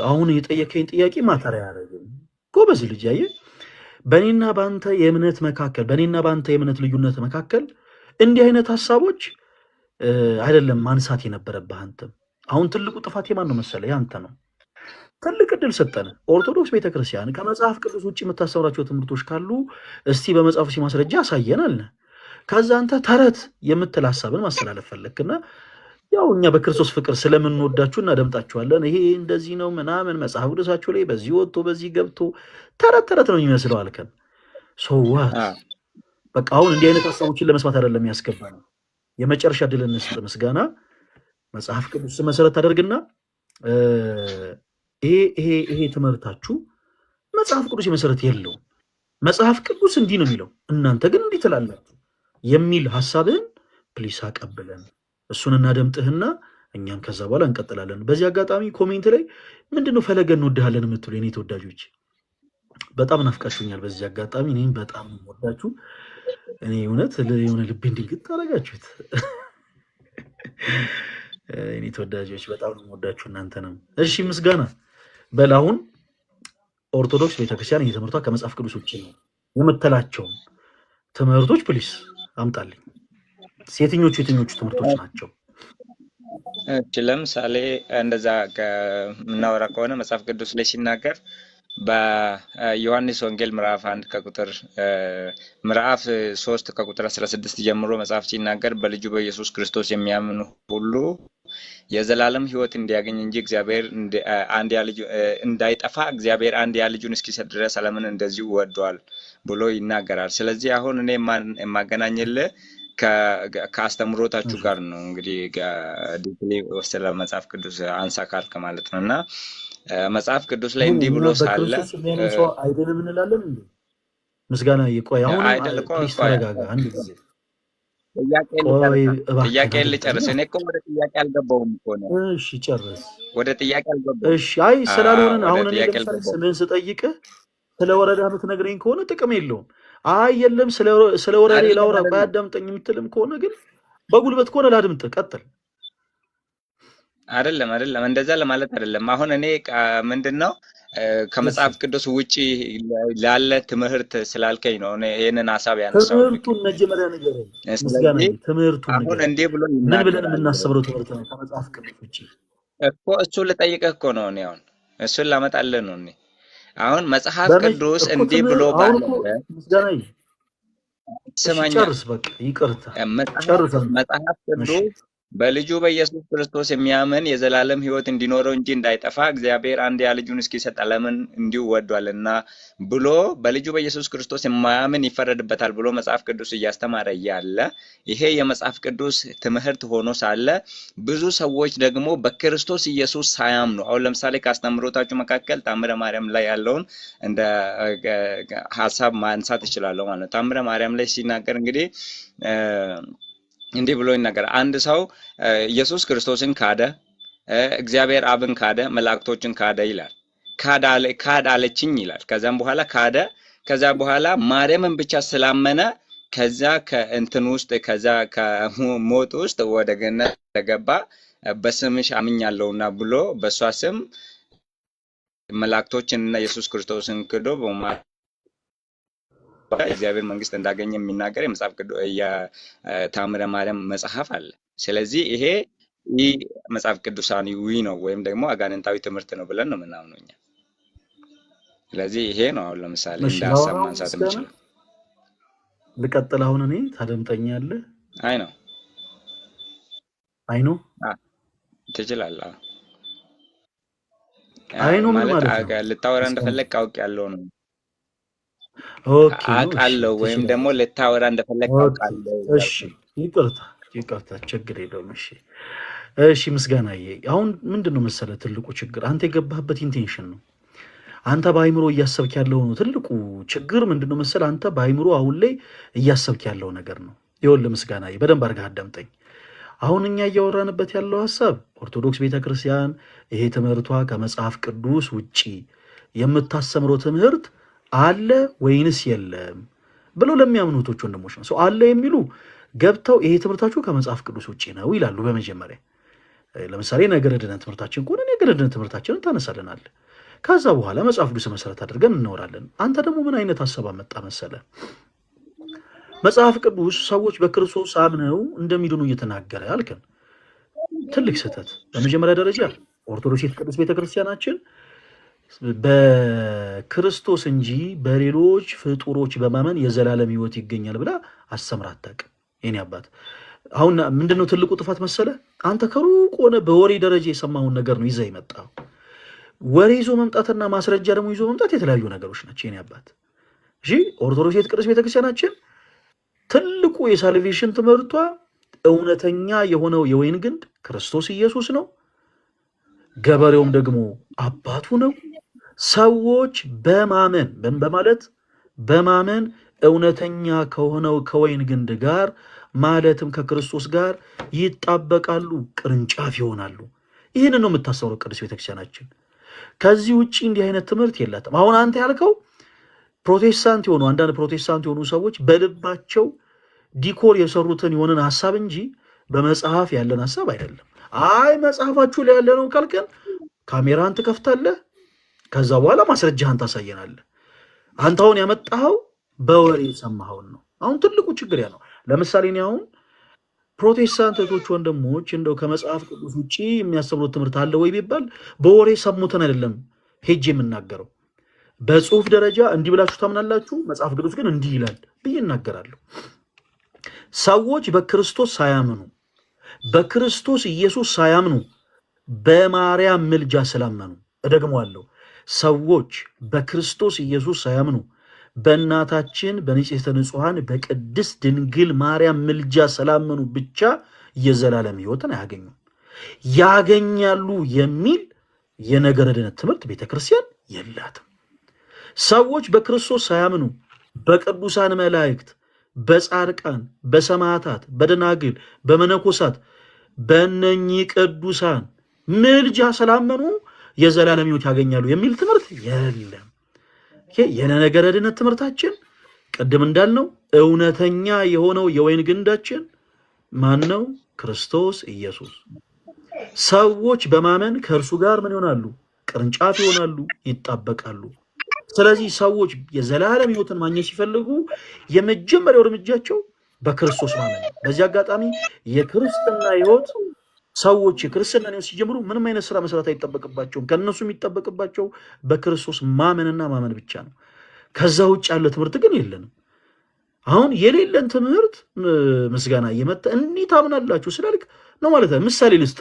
አሁን የጠየከኝ ጥያቄ matter አያደርግም። ጎበዝ ልጅ፣ ያየ በእኔና በአንተ የእምነት መካከል፣ በእኔና በአንተ የእምነት ልዩነት መካከል እንዲህ አይነት ሀሳቦች አይደለም ማንሳት የነበረብህ አንተም። አሁን ትልቁ ጥፋት የማን ነው መሰለህ? ያንተ ነው። ትልቅ እድል ሰጠን። ኦርቶዶክስ ቤተክርስቲያን ከመጽሐፍ ቅዱስ ውጭ የምታስተምራቸው ትምህርቶች ካሉ እስቲ በመጽሐፍ ማስረጃ አሳየን አለ። ከዛ አንተ ተረት የምትል ሀሳብን ማስተላለፍ ፈለግክና ያው እኛ በክርስቶስ ፍቅር ስለምንወዳችሁ እናደምጣችኋለን። ይሄ እንደዚህ ነው ምናምን መጽሐፍ ቅዱሳችሁ ላይ በዚህ ወጥቶ በዚህ ገብቶ ተረት ተረት ነው የሚመስለው አልከን። So what? በቃ አሁን እንዲህ አይነት ሀሳቦችን ለመስማት አይደለም ያስገባ ነው። የመጨረሻ እድል እንስጥ። ምስጋና፣ መጽሐፍ ቅዱስ መሰረት ታደርግና ይሄ ትምህርታችሁ መጽሐፍ ቅዱስ የመሰረት የለውም፣ መጽሐፍ ቅዱስ እንዲህ ነው የሚለው፣ እናንተ ግን እንዲህ ትላላችሁ የሚል ሀሳብህን please አቀብለን፣ እሱን እናደምጥህና እኛም ከዛ በኋላ እንቀጥላለን። በዚህ አጋጣሚ comment ላይ ምንድነው ፈለገ እንወድሃለን የምትሉ የኔ ተወዳጆች በጣም ናፍቃችሁኛል። በዚህ አጋጣሚ እኔም በጣም ወዳችሁ፣ እኔ እውነት የሆነ ልቤን ድንግጥ አደረጋችሁት። እኔ ተወዳጆች በጣም ነው የምወዳችሁ እናንተንም። እሺ ምስጋና በል፣ አሁን ኦርቶዶክስ ቤተክርስቲያን ይህ ትምህርቷ ከመጽሐፍ ቅዱስ ውጭ ነው የምትላቸውን ትምህርቶች please አምጣልኝ። የትኞቹ የትኞቹ ትምህርቶች ናቸው? እሺ፣ ለምሳሌ እንደዛ ከምናወራ ከሆነ መጽሐፍ ቅዱስ ላይ ሲናገር በዮሐንስ ወንጌል ምዕራፍ 1 ከቁጥር ምዕራፍ 3 ከቁጥር 16 ጀምሮ መጽሐፍ ሲናገር በልጁ በኢየሱስ ክርስቶስ የሚያምን ሁሉ የዘላለም ሕይወት እንዲያገኝ እንጂ እግዚአብሔር አንድያ ልጁ እንዳይጠፋ እግዚአብሔር አንድያ ልጁን እስኪሰጥ ድረስ ዓለምን እንደዚሁ ወዷል ብሎ ይናገራል። ስለዚህ አሁን እኔ የማገናኝልህ ከአስተምሮታችሁ እሺ። ጋር ነው። እንግዲህ deeply ስለ መጽሐፍ ቅዱስ አንሳ ካልክ ማለት ነው። እና መጽሐፍ ቅዱስ ላይ አሁን እንዲህ እኛ ብሎ ሳለ በክርስቶስ የሚያምን ሰው አይድንም እንላለን እንዴ? ምስጋና ቆይ፣ አሁንም አይደል እኮ please ቆይ ተረጋጋ አንድ ጊዜ ጥያቄን ቆይ ልጨርሳ እባክህን ጥያቄን ልጨርስ። አድምጠኛ። እኔ እኮ ወደ ጥያቄ አልገባሁም እኮ ነው። እሺ ጨርስ። ወደ ጥያቄ አልገባሁም። እሺ አይ ስላልሆነን ወደ አሁን እኔ ጥያቄ ለምሳሌ አልገባሁም። ስምህን ስጠይቅህ ስለ ወረዳ የምትነግረኝ ከሆነ ጥቅም የለውም። አይ የለም ስለ ወረዴ አይደለም ላውራ፣ ቆይ አይደለም አዳምጠኝ የምትልም ከሆነ ግን በጉልበት ከሆነ ላድምጥህ፣ ቀጥል። አይደለም አይደለም፣ እንደዛ ለማለት አይደለም። አሁን እኔ ምንድን ነው እሺ ከመጽሐፍ ቅዱስ ውጪ ላለ ትምህርት ስላልከኝ ነው እኔ ይህንን ሀሳብ ያነሳሁልህ። ትምህርቱን መጀመሪያ ንገረኝ። ምስጋና ስለዚህ ትምህርቱን አሁን ንገረኝ። እንዲህ ብሎ ምን ብለን ይናገራል የምናስተምረው ትምህርት ነው ከመጽሐፍ ቅዱስ ውጪ? እኮ እሱ ልጠይቅህ እኮ ነው። እኔ አሁን እሱን ላመጣልህ ነው። እኔ አሁን መጽሐፍ ቅዱስ እኮ እንዲህ ብሎ ትምህርት አሁን እኮ ባለበት ምስጋና እሺ ስማኛ፣ ጨርስ፣ በቃ ይቅርታ መጽሐፍ ጨርስ አንተ። መጽሐፍ እሺ ቅዱስ በልጁ በኢየሱስ ክርስቶስ የሚያምን የዘላለም ሕይወት እንዲኖረው እንጂ እንዳይጠፋ እግዚአብሔር አንድያ ልጁን እስኪሰጥ ዓለምን እንዲሁ ወዷልና ብሎ በልጁ በኢየሱስ ክርስቶስ የማያምን ይፈረድበታል ብሎ መጽሐፍ ቅዱስ እያስተማረ እያለ ይሄ የመጽሐፍ ቅዱስ ትምህርት ሆኖ ሳለ ብዙ ሰዎች ደግሞ በክርስቶስ ኢየሱስ ሳያምኑ አሁን ለምሳሌ ከአስተምህሮታችሁ መካከል ታምረ ማርያም ላይ ያለውን እንደ ሀሳብ ማንሳት እችላለሁ ማለት ነው። ታምረ ማርያም ላይ ሲናገር እንግዲህ እንዲህ ብሎ ይናገራል። አንድ ሰው ኢየሱስ ክርስቶስን ካደ፣ እግዚአብሔር አብን ካደ፣ መላእክቶችን ካደ ይላል። ካድ አለችኝ ይላል። ከዛም በኋላ ካደ። ከዛ በኋላ ማርያምን ብቻ ስላመነ ከዛ ከእንትን ውስጥ ከዛ ከሞት ውስጥ ወደ ገነት ተገባ። በስምሽ አምኛለሁና ብሎ በእሷ ስም መላእክቶችን እና ኢየሱስ ክርስቶስን ክዶ እግዚአብሔር መንግስት እንዳገኘ የሚናገር የመጽሐፍ ቅዱስ የታምረ ማርያም መጽሐፍ አለ። ስለዚህ ይሄ ይህ መጽሐፍ ቅዱሳዊ ነው ወይም ደግሞ አጋንንታዊ ትምህርት ነው ብለን ነው የምናምነው እኛ። ስለዚህ ይሄ ነው አሁን ለምሳሌ እሺ እንደ ሀሳብ ላውራው ማንሳት ምስጋና የምችለው። ልቀጥል። አሁን እኔ ታደምጠኛለህ? አይ ነው አይ ነው ትችላለህ። አይ ነው ምን ማለት ማለት ነው? ልታወራ ምስጋና እንደፈለግ አውቄያለሁ ነው። okay ነው። እሺ አውቃለሁ ወይም ደግሞ ትችላለህ። ልታወራ እንደፈለግ okay አውቃለሁ እሺ፣ እያልኩ ነው። ይቅርታ ይቅርታ፣ ችግር የለውም። እሺ እሺ፣ ምስጋናዬ አሁን ምንድን ነው መሰለህ ትልቁ ችግር አንተ የገባህበት intention ነው። አንተ በአይምሮ እያሰብክ ያለው ነው ትልቁ ችግር። ምንድን ነው መሰለህ አንተ በአይምሮ አሁን ላይ እያሰብክ ያለው ነገር ነው። ይኸውልህ ምስጋናዬ በደንብ አድርገህ አዳምጠኝ። አሁን እኛ እያወራንበት ያለው ሀሳብ ኦርቶዶክስ ቤተክርስቲያን ይሄ ትምህርቷ ከመጽሐፍ ቅዱስ ውጪ የምታስተምረው ትምህርት አለ ወይንስ የለም ብለው ለሚያምኑ እህቶች ወንድሞች ነው። ሰው አለ የሚሉ ገብተው ይሄ ትምህርታችሁ ከመጽሐፍ ቅዱስ ውጪ ነው ይላሉ። በመጀመሪያ ለምሳሌ ነገረ ድነት ትምህርታችን ከሆነ ነገረ ድነት ትምህርታችንን ታነሳልናለህ። ከዛ በኋላ መጽሐፍ ቅዱስ መሰረት አድርገን እናወራለን። አንተ ደግሞ ምን አይነት ሀሳብ አመጣ መሰለ? መጽሐፍ ቅዱስ ሰዎች በክርስቶስ አምነው እንደሚድኑ እየተናገረ አልከን። ትልቅ ስህተት። በመጀመሪያ ደረጃ ኦርቶዶክስ ቅዱስ ቤተክርስቲያናችን በክርስቶስ እንጂ በሌሎች ፍጡሮች በማመን የዘላለም ሕይወት ይገኛል ብላ አስተምራ አታውቅም። የኔ አባት አሁን ምንድነው ትልቁ ጥፋት መሰለ? አንተ ከሩቅ ሆነ በወሬ ደረጃ የሰማኸውን ነገር ነው ይዘህ የመጣው። ወሬ ይዞ መምጣትና ማስረጃ ደግሞ ይዞ መምጣት የተለያዩ ነገሮች ናቸው። የኔ አባት እሺ፣ ኦርቶዶክስ ቅዱስ ቤተክርስቲያናችን ትልቁ የ salvation ትምህርቷ እውነተኛ የሆነው የወይን ግንድ ክርስቶስ ኢየሱስ ነው። ገበሬውም ደግሞ አባቱ ነው። ሰዎች በማመን በማለት በማመን እውነተኛ ከሆነው ከወይን ግንድ ጋር ማለትም ከክርስቶስ ጋር ይጣበቃሉ፣ ቅርንጫፍ ይሆናሉ። ይህንን ነው የምታስተምረው ቅዱስ ቤተክርስቲያናችን። ከዚህ ውጭ እንዲህ አይነት ትምህርት የላትም። አሁን አንተ ያልከው ፕሮቴስታንት የሆኑ አንዳንድ ፕሮቴስታንት የሆኑ ሰዎች በልባቸው decor የሰሩትን የሆነን ሀሳብ እንጂ በመጽሐፍ ያለን ሀሳብ አይደለም። አይ መጽሐፋችሁ ላይ ያለ ነው ካልከን ካሜራን ትከፍታለህ። ከዛ በኋላ ማስረጃህን ታሳየናለህ። አንተ አሁን ያመጣኸው በወሬ የሰማኸውን ነው። አሁን ትልቁ ችግር ያ ነው። ለምሳሌ እኔ አሁን ፕሮቴስታንት እህቶች ወንድሞች፣ እንደው ከመጽሐፍ ቅዱስ ውጭ የሚያስተምሩት ትምህርት አለ ወይ ቢባል በወሬ ሰሙትን አይደለም ሄጄ የምናገረው። በጽሁፍ ደረጃ እንዲህ ብላችሁ ታምናላችሁ፣ መጽሐፍ ቅዱስ ግን እንዲህ ይላል ብዬ እናገራለሁ። ሰዎች በክርስቶስ ሳያምኑ፣ በክርስቶስ ኢየሱስ ሳያምኑ በማርያም ምልጃ ስላመኑ፣ እደግመዋለሁ፣ ሰዎች በክርስቶስ ኢየሱስ ሳያምኑ በእናታችን በንጽሕተ ንጹሐን በቅድስት ድንግል ማርያም ምልጃ ስላመኑ ብቻ የዘላለም ሕይወትን አያገኙም። ያገኛሉ የሚል የነገረ ድነት ትምህርት ቤተክርስቲያን የላትም። ሰዎች በክርስቶስ ሳያምኑ በቅዱሳን መላእክት፣ በጻድቃን፣ በሰማዕታት፣ በደናግል፣ በመነኮሳት፣ በእነኚህ ቅዱሳን ምልጃ ስላመኑ የዘላለም ሕይወት ያገኛሉ የሚል ትምህርት የለም። ይሄ የነገረ ድነት ትምህርታችን ቅድም እንዳልነው እውነተኛ የሆነው የወይን ግንዳችን ማን ነው? ክርስቶስ ኢየሱስ። ሰዎች በማመን ከእርሱ ጋር ምን ይሆናሉ? ቅርንጫፍ ይሆናሉ፣ ይጣበቃሉ። ስለዚህ ሰዎች የዘላለም ሕይወትን ማግኘት ሲፈልጉ የመጀመሪያው እርምጃቸው በክርስቶስ ማመን ነው። በዚህ አጋጣሚ የክርስትና ሕይወት፣ ሰዎች የክርስትና ሕይወት ሲጀምሩ ምንም አይነት ስራ መስራት አይጠበቅባቸውም። ከእነሱ የሚጠበቅባቸው በክርስቶስ ማመንና ማመን ብቻ ነው። ከዛ ውጭ ያለ ትምህርት ግን የለንም። አሁን የሌለን ትምህርት ምስጋና እየመጣ እንዲህ ታምናላችሁ ስላልክ ነው ማለት ነው። ምሳሌ ልስጥ።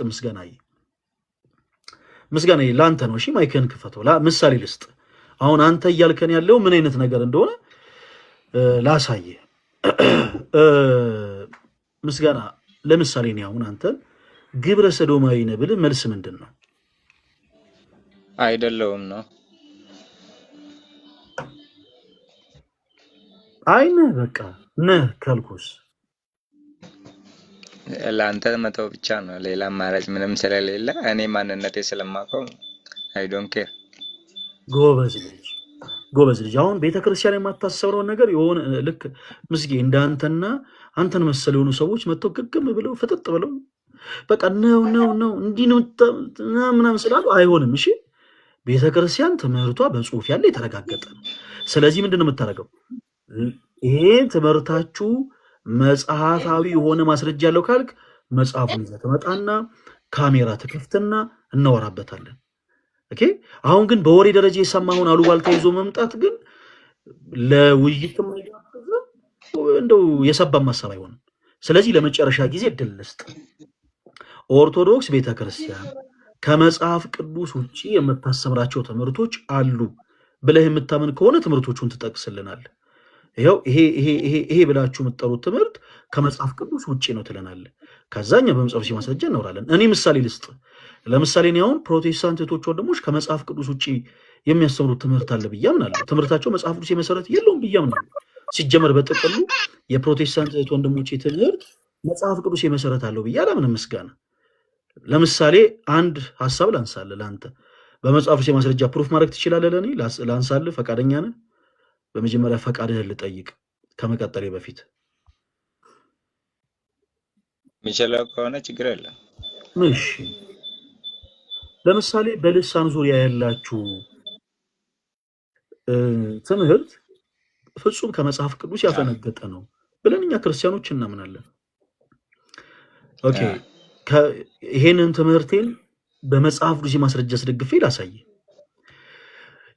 ምስጋና ለአንተ ነው። እሺ mic ህን ክፈተው። ምሳሌ ልስጥ። አሁን አንተ እያልከን ያለው ምን አይነት ነገር እንደሆነ ላሳየ። ምስጋና፣ ለምሳሌ እኔ አሁን አንተን ግብረ ሰዶማዊ ነህ ብልህ መልስ ምንድን ነው? አይደለውም ነው። አይ ነህ፣ በቃ ነህ ካልኩስ? ለአንተ መተው ብቻ ነው። ሌላ አማራጭ ምንም ስለሌለ እኔ ማንነቴ ስለማውቀው I don't care። ጎበዝ ልጅ፣ ጎበዝ ልጅ። አሁን ቤተክርስቲያን የማታሰብረውን ነገር የሆነ ልክ ምስጌ እንዳንተና አንተን መሰል የሆኑ ሰዎች መጥተው ግግም ብለው ፍጥጥ ብለው በቃ ነው ነው ነው እንዲህ ነው ምናምን ስላሉ አይሆንም። እሺ፣ ቤተክርስቲያን ትምህርቷ በጽሁፍ ያለ የተረጋገጠ ነው። ስለዚህ ምንድን ነው የምታደርገው? ይሄ ትምህርታችሁ መጽሐፋዊ የሆነ ማስረጃ ያለው ካልክ መጽሐፉን ይዘህ ትመጣና ካሜራ ትከፍትና እናወራበታለን። Okay። አሁን ግን በወሬ ደረጃ የሰማኸውን አሉባልታ ይዞ መምጣት ግን ለውይይትም አይጋብዝም፣ እንደው የሰባም ሀሳብ አይሆንም። ስለዚህ ለመጨረሻ ጊዜ እድል ልስጥ። ኦርቶዶክስ ቤተክርስቲያን ከመጽሐፍ ቅዱስ ውጭ የምታስተምራቸው ትምህርቶች አሉ ብለህ የምታምን ከሆነ ትምህርቶቹን ትጠቅስልናል። ይኸው ይሄ ይሄ ይሄ ይሄ ብላችሁ የምትጠሩት ትምህርት ከመጽሐፍ ቅዱስ ውጭ ነው ትለናለህ። ከዛኛ በመጽሐፍ ማስረጃ እናወራለን። እኔ ምሳሌ ልስጥ። ለምሳሌ እኔ አሁን ፕሮቴስታንት እህቶች ወንድሞች ከመጽሐፍ ቅዱስ ውጭ የሚያስተምሩት ትምህርት አለ ብዬ አምናለሁ። ትምህርታቸው መጽሐፍ ቅዱስ የመሰረት የለውም ብዬ አምናለሁ። ሲጀመር በጥቅሉ የፕሮቴስታንት እህት ወንድሞቼ ትምህርት መጽሐፍ ቅዱስ የመሰረት አለው ብዬ አላምንም። ምስጋና፣ ለምሳሌ አንድ ሀሳብ ላንሳልህ። ለአንተ በመጽሐፍ ቅዱስ የማስረጃ proof ማድረግ ትችላለህ? ለእኔ ላንሳልህ፣ ፈቃደኛ ነህ? በመጀመሪያ ፈቃድህን ልጠይቅ ከመቀጠሌ በፊት። የሚችለው ከሆነ ችግር የለም። እሺ፣ ለምሳሌ በልሳን ዙሪያ ያላችሁ ትምህርት ፍጹም ከመጽሐፍ ቅዱስ ያፈነገጠ ነው ብለን እኛ ክርስቲያኖች እናምናለን። Okay፣ ይሄንን ትምህርቴን በመጽሐፍ ቅዱስ ማስረጃ አስደግፌ ላሳይ።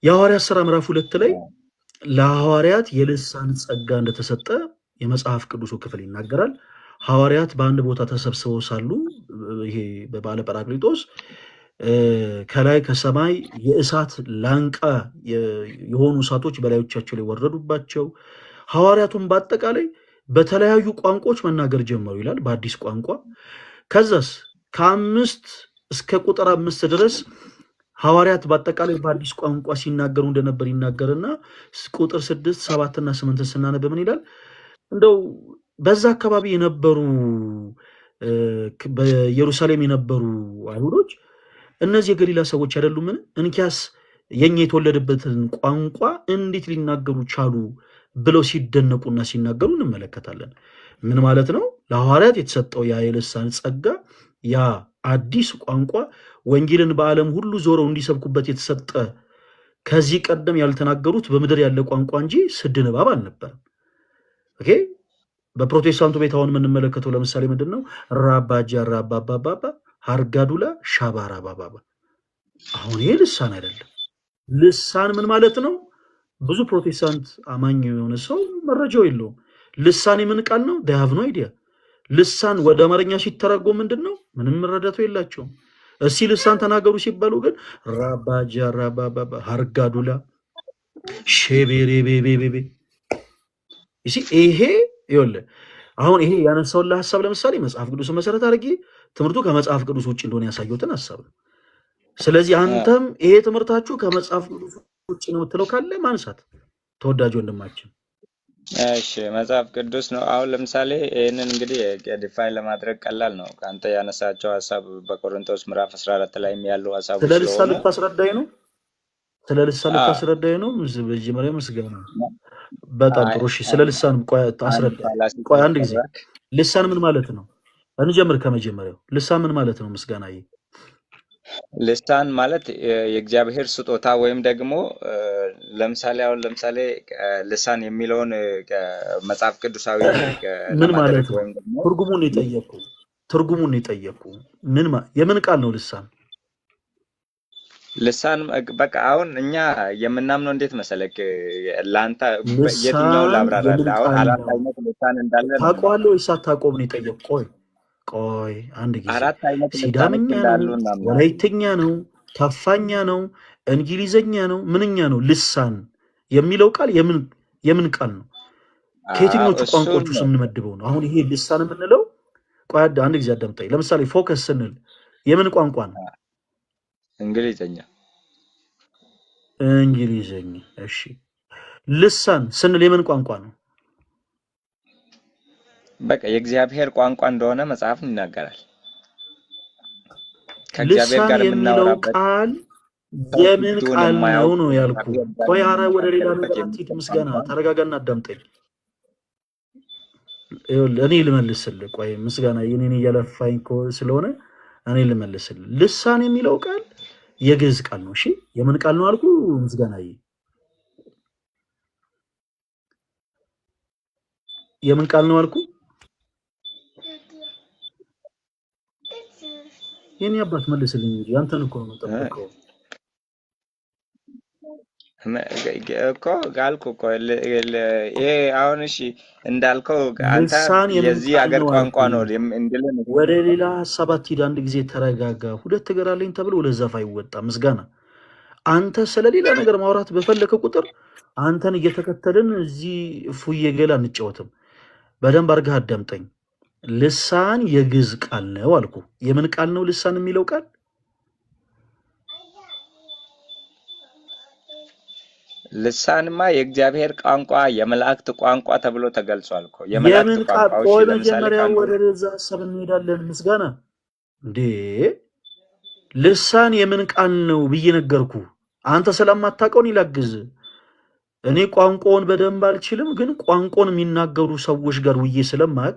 የሐዋርያት ሥራ ምዕራፍ 2 ላይ ለሐዋርያት የልሳን ጸጋ እንደተሰጠ የመጽሐፍ ቅዱሱ ክፍል ይናገራል። ሐዋርያት በአንድ ቦታ ተሰብስበው ሳሉ ይሄ በበዓለ ጰራቅሊጦስ ከላይ ከሰማይ የእሳት ላንቃ የሆኑ እሳቶች በላዮቻቸው ላይ ወረዱባቸው። ሐዋርያቱን በአጠቃላይ በተለያዩ ቋንቋዎች መናገር ጀመሩ ይላል፣ በአዲስ ቋንቋ። ከዛስ ከ5 እስከ ቁጥር 5 ድረስ ሐዋርያት በአጠቃላይ በአዲስ ቋንቋ ሲናገሩ እንደነበር ይናገርና ቁጥር 6፣ 7ና 8ን ስናነብ ምን ይላል? እንደው በዛ አካባቢ የነበሩ፣ በኢየሩሳሌም የነበሩ አይሁዶች እነዚህ የገሊላ ሰዎች አይደሉምን? እንኪያስ የኛ የተወለደበትን ቋንቋ እንዴት ሊናገሩ ቻሉ ብለው ሲደነቁና ሲናገሩ እንመለከታለን። ምን ማለት ነው? ለሐዋርያት የተሰጠው ያ የልሳን ጸጋ፣ ያ አዲስ ቋንቋ፣ ወንጌልን በዓለም ሁሉ ዞረው እንዲሰብኩበት የተሰጠ፣ ከዚህ ቀደም ያልተናገሩት በምድር ያለ ቋንቋ እንጂ ስድ ንባብ አልነበረም። Okay። በፕሮቴስታንቱ ቤት አሁን የምንመለከተው ለምሳሌ ምንድን ነው? ራባጃ ራባባባባ ሀርጋዱላ ሻባራባባባ። አሁን ይሄ ልሳን አይደለም። ልሳን ምን ማለት ነው? ብዙ ፕሮቴስታንት አማኝ የሆነ ሰው መረጃው የለውም። ልሳን የምን ቃል ነው? They have no idea። ልሳን ወደ አማርኛ ሲተረጎም ምንድን ነው? ምንም መረዳቱ የላቸውም። እስቲ ልሳን ተናገሩ ሲባሉ ግን ራባጃ ራባባባ ሀርጋዱላ ሼቤሬቤቤቤ። ይሄ ይኸውልህ አሁን ይሄ ያነሳውልህ ሀሳብ ለምሳሌ መጽሐፍ ቅዱስን መሰረት አድርጌ ትምህርቱ ከመጽሐፍ ቅዱስ ውጭ እንደሆነ ያሳየሁትን ሀሳብ ነው። ስለዚህ አንተም ይሄ ትምህርታችሁ ከመጽሐፍ ቅዱስ ውጭ ነው የምትለው ካለ ማንሳት፣ ተወዳጅ ወንድማችን። እሺ፣ መጽሐፍ ቅዱስ ነው። አሁን ለምሳሌ ይህንን እንግዲህ define ለማድረግ ቀላል ነው። ከአንተ ያነሳቸው ሀሳብ በቆሮንቶስ ምዕራፍ 14 ላይም ያሉ ሀሳቦች ስለ ልሳን ስለሆኑ ልታስረዳኝ ነው? ስለ ልሳን ልታስረዳኝ ነው? መጀመሪያ ምስጋና። በጣም ጥሩ። እሺ፣ ስለ ልሳን ቆይ አንድ አስረዳኝ። fallacy ቆይ አንድ ጊዜ ስለሰራክ ልሳን ምን ማለት ነው? እንጀምር ከመጀመሪያው። ልሳን ምን ማለት ነው? ምስጋናዬ። ልሳን ማለት የእግዚአብሔር ስጦታ ወይም ደግሞ ለምሳሌ አሁን ለምሳሌ ልሳን የሚለውን መጽሐፍ ቅዱሳዊ ምን ለማድረግ ማለት ነው? ወይም ደግሞ ትርጉሙን የጠየቅኩ ትርጉሙን የጠየቅኩ ምን የምን ቃል ነው ልሳን? ልሳን በቃ አሁን እኛ የምናምነው እንዴት መሰለክ፣ ለአንተ የትኛውን ልሳን የምን ላብራራልህ? አሁን ቃል አራት ነው? አይነት ልሳን እንዳለ ነው ታውቀዋለህ የምናምነው። ወይስ አታውቀውም ነው የጠየቅኩ። ቆይ ቆይ አንድ ጊዜ። አራት አይነት ልሳኖች ሲዳምኛ ነው፣ እንዳሉ እናምናለን። ወላይትኛ ነው፣ ከፋኛ ነው፣ እንግሊዘኛ ነው፣ ምንኛ ነው? ልሳን የሚለው ቃል የምን ቃል ነው? ከየትኞቹ እሱን ቋንቋዎች ውስጥ ነው የምንመድበው ነው? አሁን ይሄ ልሳን የምንለው ቆይ አንድ ጊዜ አዳምጠኝ። ለምሳሌ focus ስንል የምን ቋንቋ ነው? እንግሊዘኛ። እንግሊዘኛ። እሺ፣ ልሳን ስንል የምን ቋንቋ ነው? በቃ የእግዚአብሔር ቋንቋ እንደሆነ መጽሐፍ ይናገራል። ከእግዚአብሔር ልሳን ጋር የሚለው የምናወራበት ቃል ሰው የምን ፍቺውን ቃል ነው የማያውቅ ነው ያልኩ። ከእግዚአብሔር ጋር ቆይ አረ ወደ ሌላ የምንነጋገርበት ነገር አትሂድ። የሚችል ምስጋና ቋንቋ ነው። ተረጋጋና አዳምጠኝ። ይኸውልህ እኔ ልመልስልህ። ቆይ ምስጋና የኔን እያለፋኝ ስለሆነ እኔ ልመልስልህ። ልሳን የሚለው ቃል የግዕዝ ቃል ነው። እሺ፣ የምን ቃል ነው አልኩ? ምስጋናዬ የምን ቃል ነው አልኩ? የኔ አባት መልስልኝ እንጂ አንተን እኮ ነው የምጠብቀው። እኮ አልኩህ እኮ ይሄ አሁን እሺ እንዳልከው አንተ ልሳን የምን የዚህ ቃል ሀገር ነው ቋንቋ አልኩ። ነው እንድልህ ነው ወደ የፈለከው። ሌላ ሀሳብ አትሂድ። አንድ ጊዜ ተረጋጋ። ሁለት እግር አለኝ ተብሎ ሁለት ዛፍ አይወጣም። ምስጋና አንተ ስለ ሌላ ነገር ማውራት በፈለከ ቁጥር አንተን እየተከተልን እዚህ እፉዬ ገላ አንጫወትም። በደንብ አድርገህ አዳምጠኝ። ልሳን የግዕዝ ቃል ነው አልኩ። የምን ቃል ነው ልሳን የሚለው ቃል? ልሳንማ የእግዚአብሔር ቋንቋ የመላእክት ቋንቋ ተብሎ ተገልጿል እኮ። የመላእክት የምን ቃል? ቋንቋ። እሺ ቆይ ለምሳሌ መጀመሪያ ከአንዱ ወደ ዛ ሀሳብ እንሄዳለን። ምስጋና እንዴ ልሳን የምን ቃል ነው ብዬ ነገርኩ። አንተ ስለማታውቀው እኔ ላግዝ። እኔ ቋንቋውን በደንብ አልችልም፣ ግን ቋንቋውን የሚናገሩ ሰዎች ጋር ውዬ ስለማቅ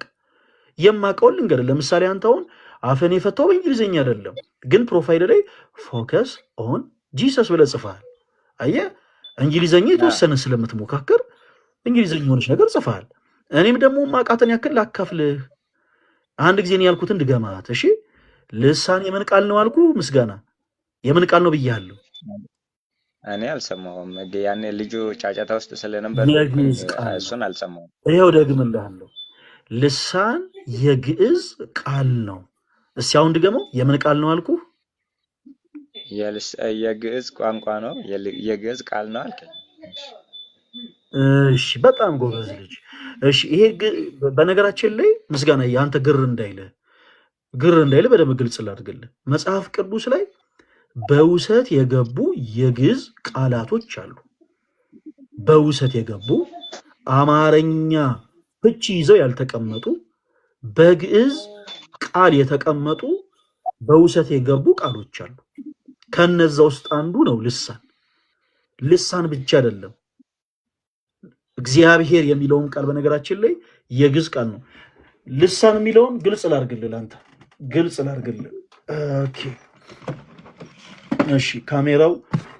የማውቀውን ልንገርህ። ለምሳሌ አንተ አሁን አፍን የፈታው በእንግሊዝኛ አይደለም፣ ግን profile ላይ focus on Jesus ብለህ ጽፈሃል። አየህ፣ እንግሊዝኛ የተወሰነ ስለምትሞካከር እንግሊዝኛ የሆነች ነገር ጽፈሃል። እኔም ደግሞ ማቃተን ያክል ላካፍልህ። አንድ ጊዜ እኔ ያልኩትን ድገማት። እሺ፣ ልሳን የምን ቃል ነው አልኩ? ምስጋና የምን ቃል ነው ብያለሁ? እኔ አልሰማሁም። ያኔ ልጁ ጫጫታ ውስጥ ስለነበርኩኝ የግዕዝ ቃል ነው። እሱን አልሰማሁም። ይኸው ደግምልሃለሁ። ልሳን የግዕዝ ቃል ነው። እስኪ አሁን ድገመው። የምን ቃል ነው አልኩ? የግዕዝ ቋንቋ ነው፣ የግዕዝ ቃል ነው አልከኝ። እሺ፣ በጣም ጎበዝ ልጅ። እሺ፣ ይሄ በነገራችን ላይ ምስጋና የአንተ ግር እንዳይልህ በደንብ ግልጽ ላድርግልህ። መጽሐፍ ቅዱስ ላይ በውሰት የገቡ የግዕዝ ቃላቶች አሉ። በውሰት የገቡ አማርኛ ፍቺ ይዘው ያልተቀመጡ በግዕዝ ቃል የተቀመጡ በውሰት የገቡ ቃሎች አሉ። ከነዛ ውስጥ አንዱ ነው ልሳን። ልሳን ብቻ አይደለም፣ እግዚአብሔር የሚለውን ቃል በነገራችን ላይ የግዕዝ ቃል ነው። ልሳን የሚለውን ግልጽ ላድርግልህ፣ ለአንተ ግልጽ ላድርግልህ። Okay እሺ፣ ካሜራው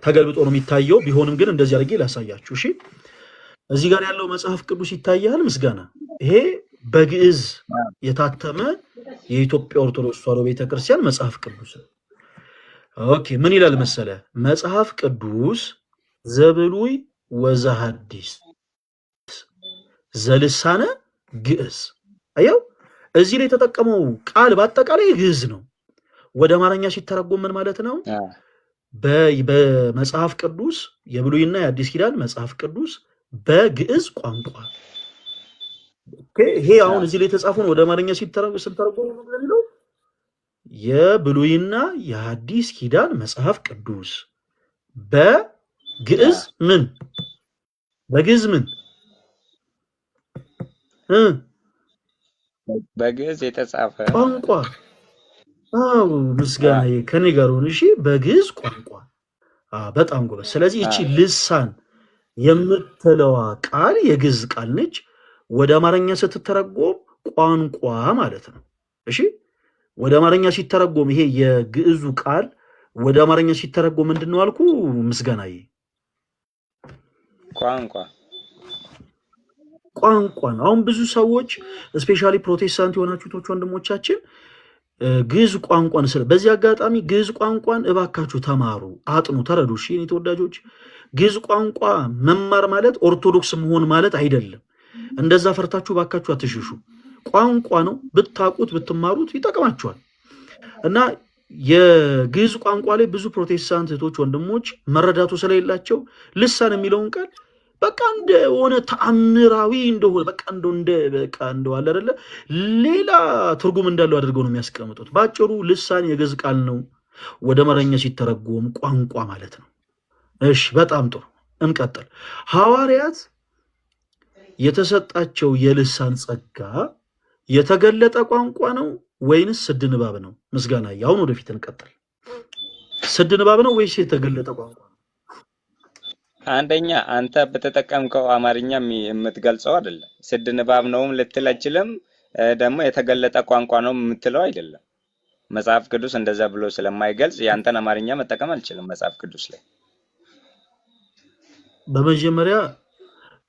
ተገልብጦ ነው የሚታየው። ቢሆንም ግን እንደዚህ አድርጌ ላሳያችሁ። እሺ፣ እዚህ ጋር ያለው መጽሐፍ ቅዱስ ይታያል። ምስጋና ይሄ በግዕዝ የታተመ የኢትዮጵያ ኦርቶዶክስ ተዋሕዶ ቤተክርስቲያን መጽሐፍ ቅዱስ ነው። Okay፣ ምን ይላል መሰለ? መጽሐፍ ቅዱስ ዘብሉይ ወዘሐዲስ ዘልሳነ ግዕዝ። አየው፣ እዚህ ላይ የተጠቀመው ቃል በአጠቃላይ ግዕዝ ነው። ወደ አማርኛ ሲተረጎም ምን ማለት ነው? በመጽሐፍ ቅዱስ የብሉይና የአዲስ ኪዳን መጽሐፍ ቅዱስ በግዕዝ ቋንቋ። Okay፣ ይሄ አሁን እዚህ ላይ የተጻፈውን ወደ አማርኛ ሲተረጎም ምንድን ነው የሚለው? የብሉይና የሐዲስ ኪዳን መጽሐፍ ቅዱስ በግዕዝ ምን በግዕዝ ምን እ በግዕዝ የተጻፈ ማለት ቋንቋ። ነው። አዎ፣ ምስጋና ከኔ ጋር ሆን። እሺ፣ በግዕዝ ቋንቋ። በጣም ጎበዝ። ስለዚህ እቺ ልሳን የምትለዋ ቃል የግዕዝ ቃል ነች። ወደ አማርኛ ስትተረጎም ቋንቋ ማለት ነው። እሺ፣ ወደ አማርኛ ሲተረጎም ይሄ የግዕዙ ቃል ወደ አማርኛ ሲተረጎም ምንድን ነው አልኩ? ምስጋናዬ። ቋንቋ። ቋንቋ ነው። አሁን ብዙ ሰዎች especially ፕሮቴስታንት የሆናችሁ ወንድሞቻችን ግዕዝ ቋንቋን ስለ በዚህ አጋጣሚ ግዕዝ ቋንቋን እባካችሁ ተማሩ፣ አጥኑ፣ ተረዱ። እሺ የኔ ተወዳጆች፣ ግዕዝ ቋንቋ መማር ማለት ኦርቶዶክስ መሆን ማለት አይደለም። እንደዛ ፈርታችሁ እባካችሁ አትሽሹ። ቋንቋ ነው፣ ብታውቁት ብትማሩት ይጠቅማችኋል። እና የግዕዝ ቋንቋ ላይ ብዙ ፕሮቴስታንት እህቶች ወንድሞች መረዳቱ ስለሌላቸው ልሳን የሚለውን ቃል በቃ እንደሆነ ተአምራዊ እንደሆነ በቃ እንደው እንደ በቃ እንደው አለ አይደለ ሌላ ትርጉም እንዳለው አድርገው ነው የሚያስቀምጡት። በአጭሩ ልሳን የግዕዝ ቃል ነው፣ ወደ አማርኛ ሲተረጎም ቋንቋ ማለት ነው። እሺ፣ በጣም ጥሩ እንቀጥል። ሐዋርያት የተሰጣቸው የልሳን ጸጋ የተገለጠ ቋንቋ ነው ወይንስ ስድ ንባብ ነው? ምስጋና፣ አሁን ወደፊት እንቀጥል። ስድ ንባብ ነው ወይስ የተገለጠ ቋንቋ ነው? አንደኛ አንተ በተጠቀምከው አማርኛ የምትገልጸው አይደለም። ስድ ንባብ ነውም ልትል አችልም። ደግሞ የተገለጠ ቋንቋ ነው የምትለው አይደለም። መጽሐፍ ቅዱስ እንደዛ ብሎ ስለማይገልጽ ያንተን አማርኛ መጠቀም አልችልም መጽሐፍ ቅዱስ ላይ። በመጀመሪያ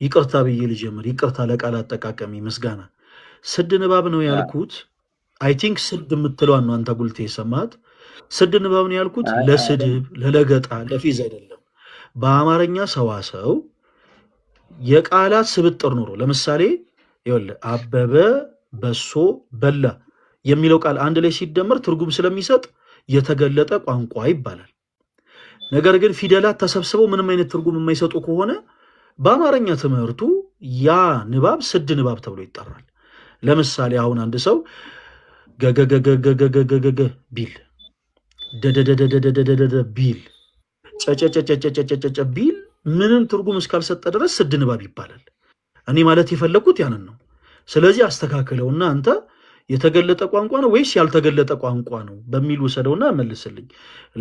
ይቅርታ ብዬ ልጀምር። ይቅርታ ለቃል አጠቃቀሚ ምስጋና። ስድ ንባብ ነው ያልኩት I think ስድ የምትለዋን ነው አንተ ጉልቴ የሰማት። ስድ ንባብ ነው ያልኩት ለስድብ፣ ለለገጣ፣ ለፌዝ አይደለም። በአማርኛ ሰዋሰው የቃላት ስብጥር ኖሮ ለምሳሌ ይኸውልህ አበበ በሶ በላ የሚለው ቃል አንድ ላይ ሲደመር ትርጉም ስለሚሰጥ የተገለጠ ቋንቋ ይባላል። ነገር ግን ፊደላት ተሰብስበው ምንም አይነት ትርጉም የማይሰጡ ከሆነ በአማርኛ ትምህርቱ ያ ንባብ ስድ ንባብ ተብሎ ይጠራል። ለምሳሌ አሁን አንድ ሰው ገገገገገገገገ ቢል፣ ደደደደደደደደ ቢል፣ ጨጨጨጨጨጨጨ ቢል ምንም ትርጉም እስካልሰጠ ድረስ ስድ ንባብ ይባላል። እኔ ማለት የፈለግኩት ያንን ነው። ስለዚህ አስተካክለውና አንተ የተገለጠ ቋንቋ ነው ወይስ ያልተገለጠ ቋንቋ ነው በሚል ውሰደውና መልስልኝ።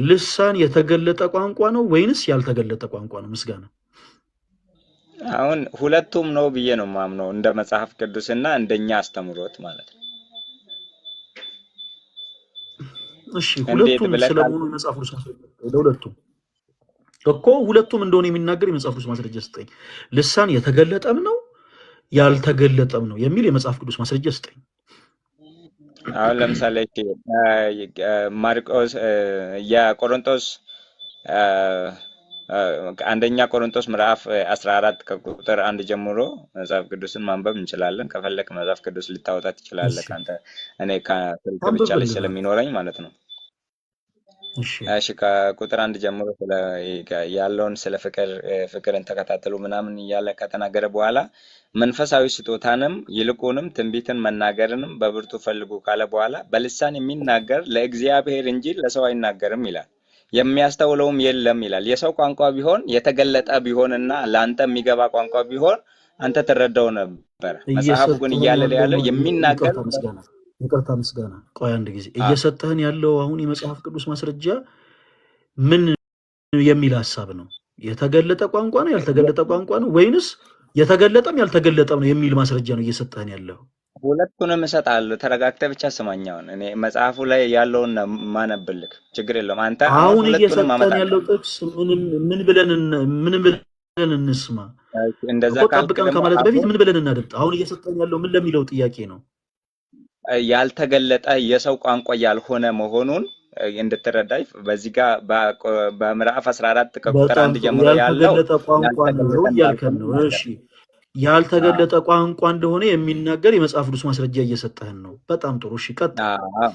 ልሳን የተገለጠ ቋንቋ ነው ወይንስ ያልተገለጠ ቋንቋ ነው? ምስጋና። አሁን ሁለቱም ነው ብዬ ነው የማምነው እንደ መጽሐፍ ቅዱስና እንደኛ አስተምሮት ማለት ነው። እሺ፣ እንዴት ሁለቱም ብለህ ስለመሆኑ የመጽሐፍ ቅዱስ ማስረጃ፣ ለሁለቱም እኮ ሁለቱም እንደሆነ የሚናገር የመጽሐፍ ቅዱስ ማስረጃ ስጠኝ። ልሳን የተገለጠም ነው ያልተገለጠም ነው የሚል የመጽሐፍ ቅዱስ ማስረጃ ስጠኝ። አሁን ለምሳሌ እሺ፣ ማርቆስ የቆሮንቶስ አንደኛ ቆሮንቶስ ምዕራፍ 14 ከቁጥር 1 ጀምሮ መጽሐፍ ቅዱስን ማንበብ እንችላለን። ከፈለክ መጽሐፍ ቅዱስ ልታወጣ ትችላለህ። ከአንተ እኔ ከስልክ ብቻ ላይ አንብብልን። ስለሚኖረኝ ማለት ነው። እሺ። እሺ፣ ከቁጥር 1 ጀምሮ ስለ ያለውን ስለ ፍቅር ፍቅርን ተከታተሉ ምናምን እያለ ከተናገረ በኋላ መንፈሳዊ ስጦታንም ይልቁንም ትንቢትን መናገርንም በብርቱ ፈልጉ ካለ በኋላ በልሳን የሚናገር ለእግዚአብሔር እንጂ ለሰው አይናገርም ይላል። የሚያስተውለውም የለም ይላል። የሰው ቋንቋ ቢሆን የተገለጠ ቢሆንና ለአንተ የሚገባ ቋንቋ ቢሆን አንተ ትረዳው ነበረ። መጽሐፉ ግን እየሰጠህን እያለ ያለው ያለው የሚናገር ይቅርታ ምስጋና፣ ይቅርታ ምስጋና፣ ቆይ አንድ ጊዜ። እየሰጠህን ያለው አሁን የመጽሐፍ ቅዱስ ማስረጃ ምን የሚል ሀሳብ ነው? የተገለጠ ቋንቋ ነው ያልተገለጠ ቋንቋ ነው ወይንስ የተገለጠም ያልተገለጠም ነው የሚል ማስረጃ ነው እየሰጠህን ያለው? ሁለቱንም እሰጥሃለሁ። ተረጋግተህ ብቻ ስማኝ። አሁን እኔ መጽሐፉ ላይ ያለውን ነው የማነብልህ። ችግር የለውም። አንተ አሁን አሁን ሁለቱንም እየሰጠን ያለው አመጣልሃለሁ። ጥቅስ ምን ብለን ምን ብለን እንስማ? እንደዛ እኮ ካልክ ጠብቀን ደግሞ ከማለት በፊት አሁን ምን ብለን እናድምጥ? አሁን እየሰጠን ያለው ምን ለሚለው ጥያቄ ነው። ያልተገለጠ የሰው ቋንቋ ያልሆነ መሆኑን እንድትረዳኝ በዚህ ጋር በምዕራፍ 14 ከቁጥር በጣም 1 ጥሩ። ጀምሮ ያለው ያልተገለጠ ቋንቋ ነው ያልተገለጠ እያልከን እንዳልሆነ ነው። እሺ ይናገራል። አዎ ያልተገለጠ ቋንቋ እንደሆነ የሚናገር የመጽሐፍ ቅዱስ ማስረጃ እየሰጠህን ነው። በጣም ጥሩ። እሺ ቀጥል። አዎ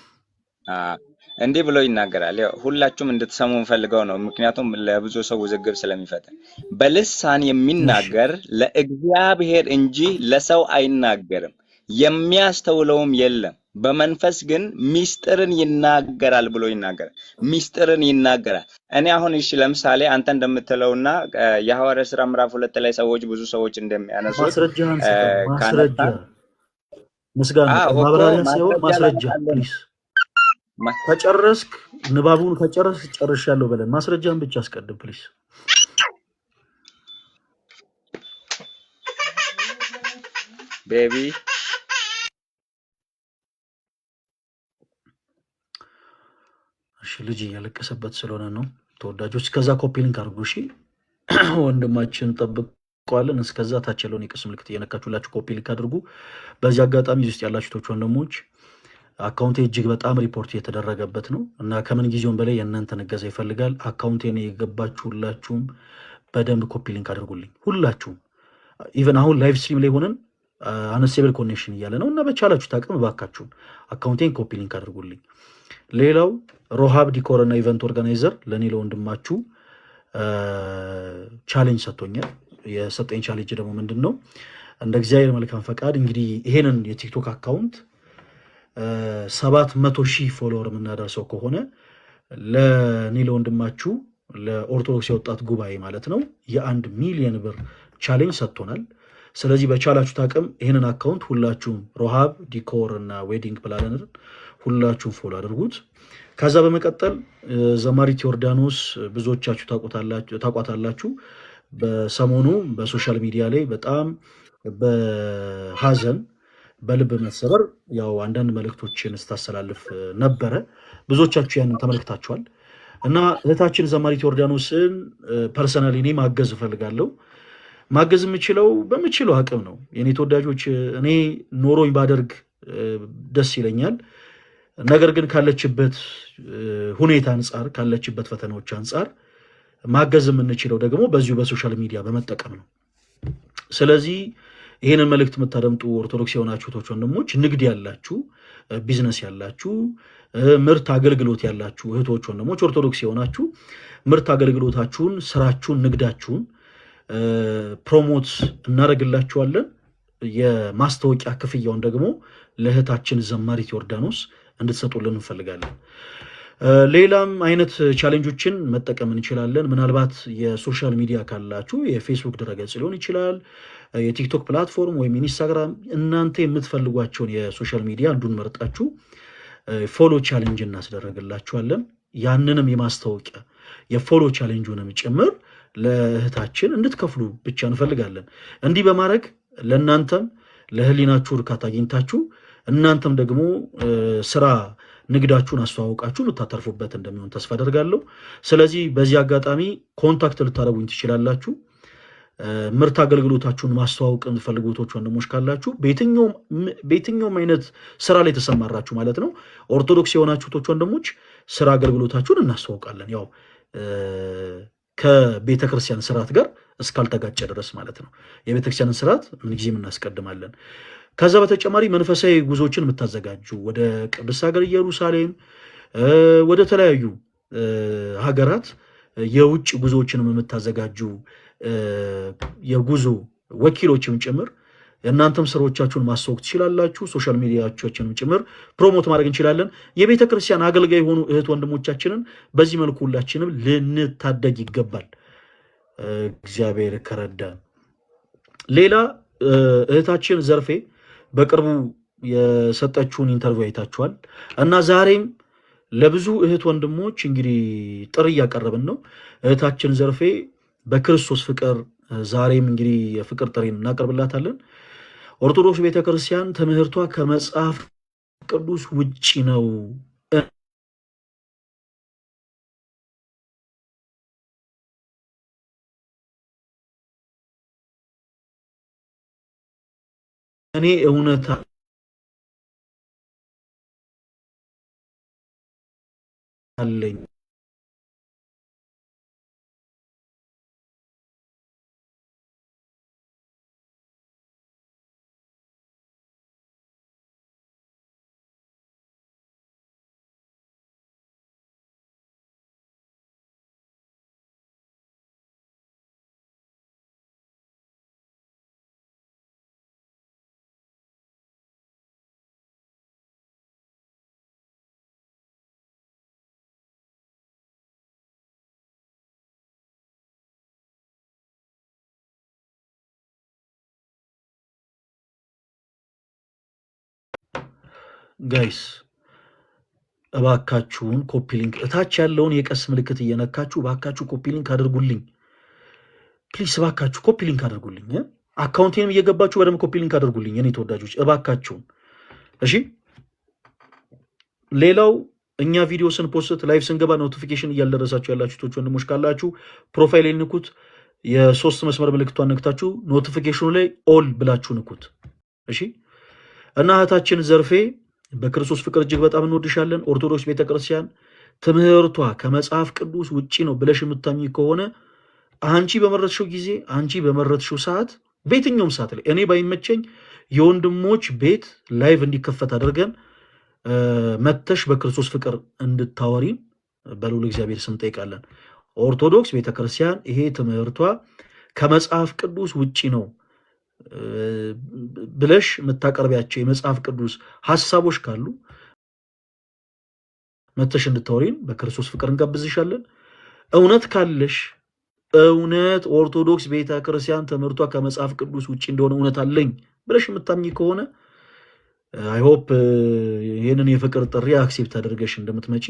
አዎ። እንዲህ ብሎ ይናገራል። ያው ሁላችሁም እንድትሰሙ እንፈልገው ነው፣ ምክንያቱም ለብዙ ሰው ውዝግብ ስለሚፈጥር። በልሳን እሺ የሚናገር ለእግዚአብሔር እንጂ ለሰው አይናገርም፣ የሚያስተውለውም የለም። በመንፈስ ግን ሚስጥርን ይናገራል ብሎ ይናገራል። ሚስጥርን ይናገራል። እኔ አሁን እሺ፣ ለምሳሌ አንተ እንደምትለውና የሐዋርያት ሥራ ምዕራፍ 2 ላይ ሰዎች ብዙ ሰዎች እንደሚያነሱት ማስረጃህን ስጠን። ማስረጃ ካነሳን ምስጋና አዎ ቆይ፣ እኮ ማብራሪያ ሳይሆን ማስረጃ ማስረጃ ላመጣልህ ነው። please። ከጨረስክ ንባቡን ከጨረስክ ጨርሻለሁ በለን። ማስረጃን ብቻ አስቀድም please። Baby እሺ ልጅ እያለቀሰበት ስለሆነ ነው ተወዳጆች። እስከዛ copy link አድርጉ። እሺ ወንድማችን ጠብቀዋለን። እስከዛ ታች ያለውን የቅስ ምልክት እየነካችሁላችሁ copy link አድርጉ። በዚህ አጋጣሚ እዚህ ውስጥ ያላችሁ እህቶች ወንድሞች account ኤ እጅግ በጣም ሪፖርት እየተደረገበት ነው እና ከምን ጊዜውም በላይ የእናንተን እገዛ ይፈልጋል። account ኤን የገባችሁ ሁላችሁም በደንብ copy link አድርጉልኝ። ሁላችሁም even አሁን live stream ላይ ሆነን unstable connection እያለ ነው እና በቻላችሁት አቅም እባካችሁን account ኤን copy link አድርጉልኝ። ሌላው ሮሃብ decor እና event organizer ለእኔ ለወንድማችሁ challenge ሰጥቶኛል። የሰጠኝ challenge ደግሞ ምንድን ነው? እንደ እግዚአብሔር መልካም ፈቃድ እንግዲህ ይሄንን የቲክቶክ account 700,000 follower የምናደርሰው ከሆነ ለእኔ ለወንድማችሁ ለኦርቶዶክስ የወጣት ጉባኤ ማለት ነው የ1 ሚሊዮን ብር challenge ሰጥቶናል። ስለዚህ በቻላችሁት አቅም ይህንን account ሁላችሁም ሮሃብ decor እና wedding planner ሁላችሁም follow አድርጉት። ከዛ በመቀጠል ዘማሪት ዮርዳኖስ ብዙዎቻችሁ ታውቋታላችሁ። በሰሞኑ በ social media ላይ በጣም በሀዘን በልብ መሰበር ያው አንዳንድ መልእክቶችን ስታስተላልፍ ነበረ። ብዙዎቻችሁ ያንን ተመልክታችኋል። እና እህታችን ዘማሪት ዮርዳኖስን personally እኔ ማገዝ እፈልጋለሁ። ማገዝ የምችለው በምችለው አቅም ነው። የኔ ተወዳጆች እኔ ኖሮኝ ባደርግ ደስ ይለኛል። ነገር ግን ካለችበት ሁኔታ አንጻር ካለችበት ፈተናዎች አንጻር ማገዝ የምንችለው ደግሞ በዚሁ በ social media በመጠቀም ነው። ስለዚህ ይህንን መልእክት የምታደምጡ ኦርቶዶክስ የሆናችሁ እህቶች ወንድሞች፣ ንግድ ያላችሁ፣ ቢዝነስ ያላችሁ፣ ምርት አገልግሎት ያላችሁ እህቶች ወንድሞች፣ ኦርቶዶክስ የሆናችሁ ምርት አገልግሎታችሁን፣ ስራችሁን፣ ንግዳችሁን promote እናደርግላችኋለን። የማስታወቂያ ክፍያውን ደግሞ ለእህታችን ዘማሪት ዮርዳኖስ እንድትሰጡልን እንፈልጋለን። ሌላም አይነት challenge ኦችን መጠቀም እንችላለን። ምናልባት የ social media ካላችሁ የፌስቡክ ድረገጽ ሊሆን ይችላል፣ የቲክቶክ platform ወይም ኢንስታግራም፣ እናንተ የምትፈልጓቸውን የ social media አንዱን መርጣችሁ follow challenge እናስደረግላችኋለን። ያንንም የማስታወቂያ የ follow challenge ኡንም ጭምር ለእህታችን እንድትከፍሉ ብቻ እንፈልጋለን። እንዲህ በማድረግ ለእናንተም ለህሊናችሁ እርካታ አግኝታችሁ እናንተም ደግሞ ስራ ንግዳችሁን አስተዋውቃችሁ የምታተርፉበት እንደሚሆን ተስፋ አደርጋለሁ። ስለዚህ በዚህ አጋጣሚ contact ልታደርጉኝ ትችላላችሁ። ምርት አገልግሎታችሁን ማስተዋወቅ የምትፈልጉ እህቶች ወንድሞች ካላችሁ በየትኛውም አይነት ስራ ላይ የተሰማራችሁ ማለት ነው፣ ኦርቶዶክስ የሆናችሁ እህቶች ወንድሞች ስራ አገልግሎታችሁን እናስተዋውቃለን። ያው ከቤተ ክርስቲያን ስርዓት ጋር እስካልተጋጨ ድረስ ማለት ነው። የቤተ ክርስቲያንን ስርዓት ምንጊዜም እናስቀድማለን። ከዛ በተጨማሪ መንፈሳዊ ጉዞዎችን የምታዘጋጁ ወደ ቅድስት ሀገር ኢየሩሳሌም፣ ወደ ተለያዩ ሀገራት የውጭ ጉዞዎችንም የምታዘጋጁ የጉዞ ወኪሎችም ጭምር እናንተም ስራዎቻችሁን ማስተዋወቅ ትችላላችሁ። social media ዎቻችንም ጭምር promote ማድረግ እንችላለን። የቤተ ክርስቲያን አገልጋይ የሆኑ እህት ወንድሞቻችንን በዚህ መልኩ ሁላችንም ልንታደግ ይገባል፣ እግዚአብሔር ከረዳን። ሌላ እህታችን ዘርፌ በቅርቡ የሰጠችውን interview አይታችኋል እና ዛሬም ለብዙ እህት ወንድሞች እንግዲህ ጥሪ እያቀረብን ነው። እህታችን ዘርፌ በክርስቶስ ፍቅር ዛሬም እንግዲህ የፍቅር ጥሪን እናቀርብላታለን። ኦርቶዶክስ ቤተክርስቲያን ትምህርቷ ከመጽሐፍ ቅዱስ ውጪ ነው። እኔ እውነት አለኝ guys እባካችሁን copy link እታች ያለውን የቀስ ምልክት እየነካችሁ እባካችሁ copy link አድርጉልኝ please፣ እባካችሁ copy link አድርጉልኝ። Account ኤንም እየገባችሁ በደንብ copy link አድርጉልኝ የኔ ተወዳጆች እባካችሁን። እሺ፣ ሌላው እኛ ቪዲዮ ስን post live ስንገባ notification እያልደረሳችሁ ያላችሁ እህቶች ወንድሞች ካላችሁ profile ንኩት። የሶስት መስመር ምልክቷን ነክታችሁ notification ኑ ላይ all ብላችሁ ንኩት። እሺ እና እህታችን ዘርፌ በክርስቶስ ፍቅር እጅግ በጣም እንወድሻለን። ኦርቶዶክስ ቤተክርስቲያን ትምህርቷ ከመጽሐፍ ቅዱስ ውጪ ነው ብለሽ የምታምኚ ከሆነ አንቺ በመረጥሽው ጊዜ፣ አንቺ በመረጥሽው ሰዓት፣ በየትኛውም ሰዓት ላይ እኔ ባይመቸኝ የወንድሞች ቤት live እንዲከፈት አድርገን መተሽ በክርስቶስ ፍቅር እንድታወሪን በልዑል እግዚአብሔር ስም ጠይቃለን። ኦርቶዶክስ ቤተክርስቲያን ይሄ ትምህርቷ ከመጽሐፍ ቅዱስ ውጪ ነው ብለሽ የምታቀርቢያቸው የመጽሐፍ ቅዱስ ሀሳቦች ካሉ መተሽ እንድታወሪን በክርስቶስ ፍቅር እንጋብዝሻለን። እውነት ካለሽ እውነት ኦርቶዶክስ ቤተክርስቲያን ትምህርቷ ከመጽሐፍ ቅዱስ ውጭ እንደሆነ እውነት አለኝ ብለሽ የምታምኚ ከሆነ I hope ይህንን የፍቅር ጥሪ accept አድርገሽ እንደምትመጪ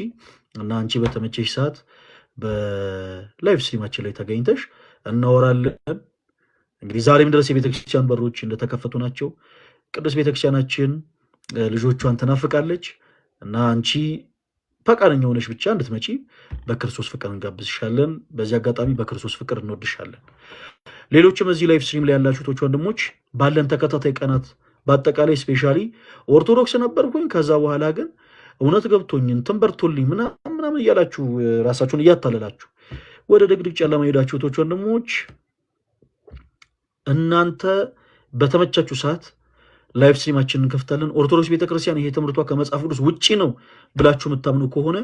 እና አንቺ በተመቸሽ ሰዓት በ live stream ኣችን ላይ ተገኝተሽ እናወራለን። እንግዲህ ዛሬም ድረስ የቤተክርስቲያን በሮች እንደተከፈቱ ናቸው። ቅዱስ ቤተክርስቲያናችን ልጆቿን ትናፍቃለች እና አንቺ ፈቃደኛ ሆነሽ ብቻ እንድትመጪ በክርስቶስ ፍቅር እንጋብዝሻለን። በዚህ አጋጣሚ በክርስቶስ ፍቅር እንወድሻለን። ሌሎችም እዚህ live stream ላይ ያላችሁ እህቶች ወንድሞች፣ ባለን ተከታታይ ቀናት በአጠቃላይ specially ኦርቶዶክስ ነበርኩኝ ከዛ በኋላ ግን እውነት ገብቶኝ እንትን በርቶልኝ ምናምን ምናምን እያላችሁ ራሳችሁን እያታለላችሁ ወደ ድቅድቅ ጨለማ ሄዳችሁ እህቶች ወንድሞች፣ እናንተ በተመቻችሁ ሰዓት live stream ኣችንን እንከፍታለን። ኦርቶዶክስ ቤተክርስቲያን ይሄ ትምህርቷ ከመጽሐፍ ቅዱስ ውጪ ነው ብላችሁ የምታምኑ ከሆነ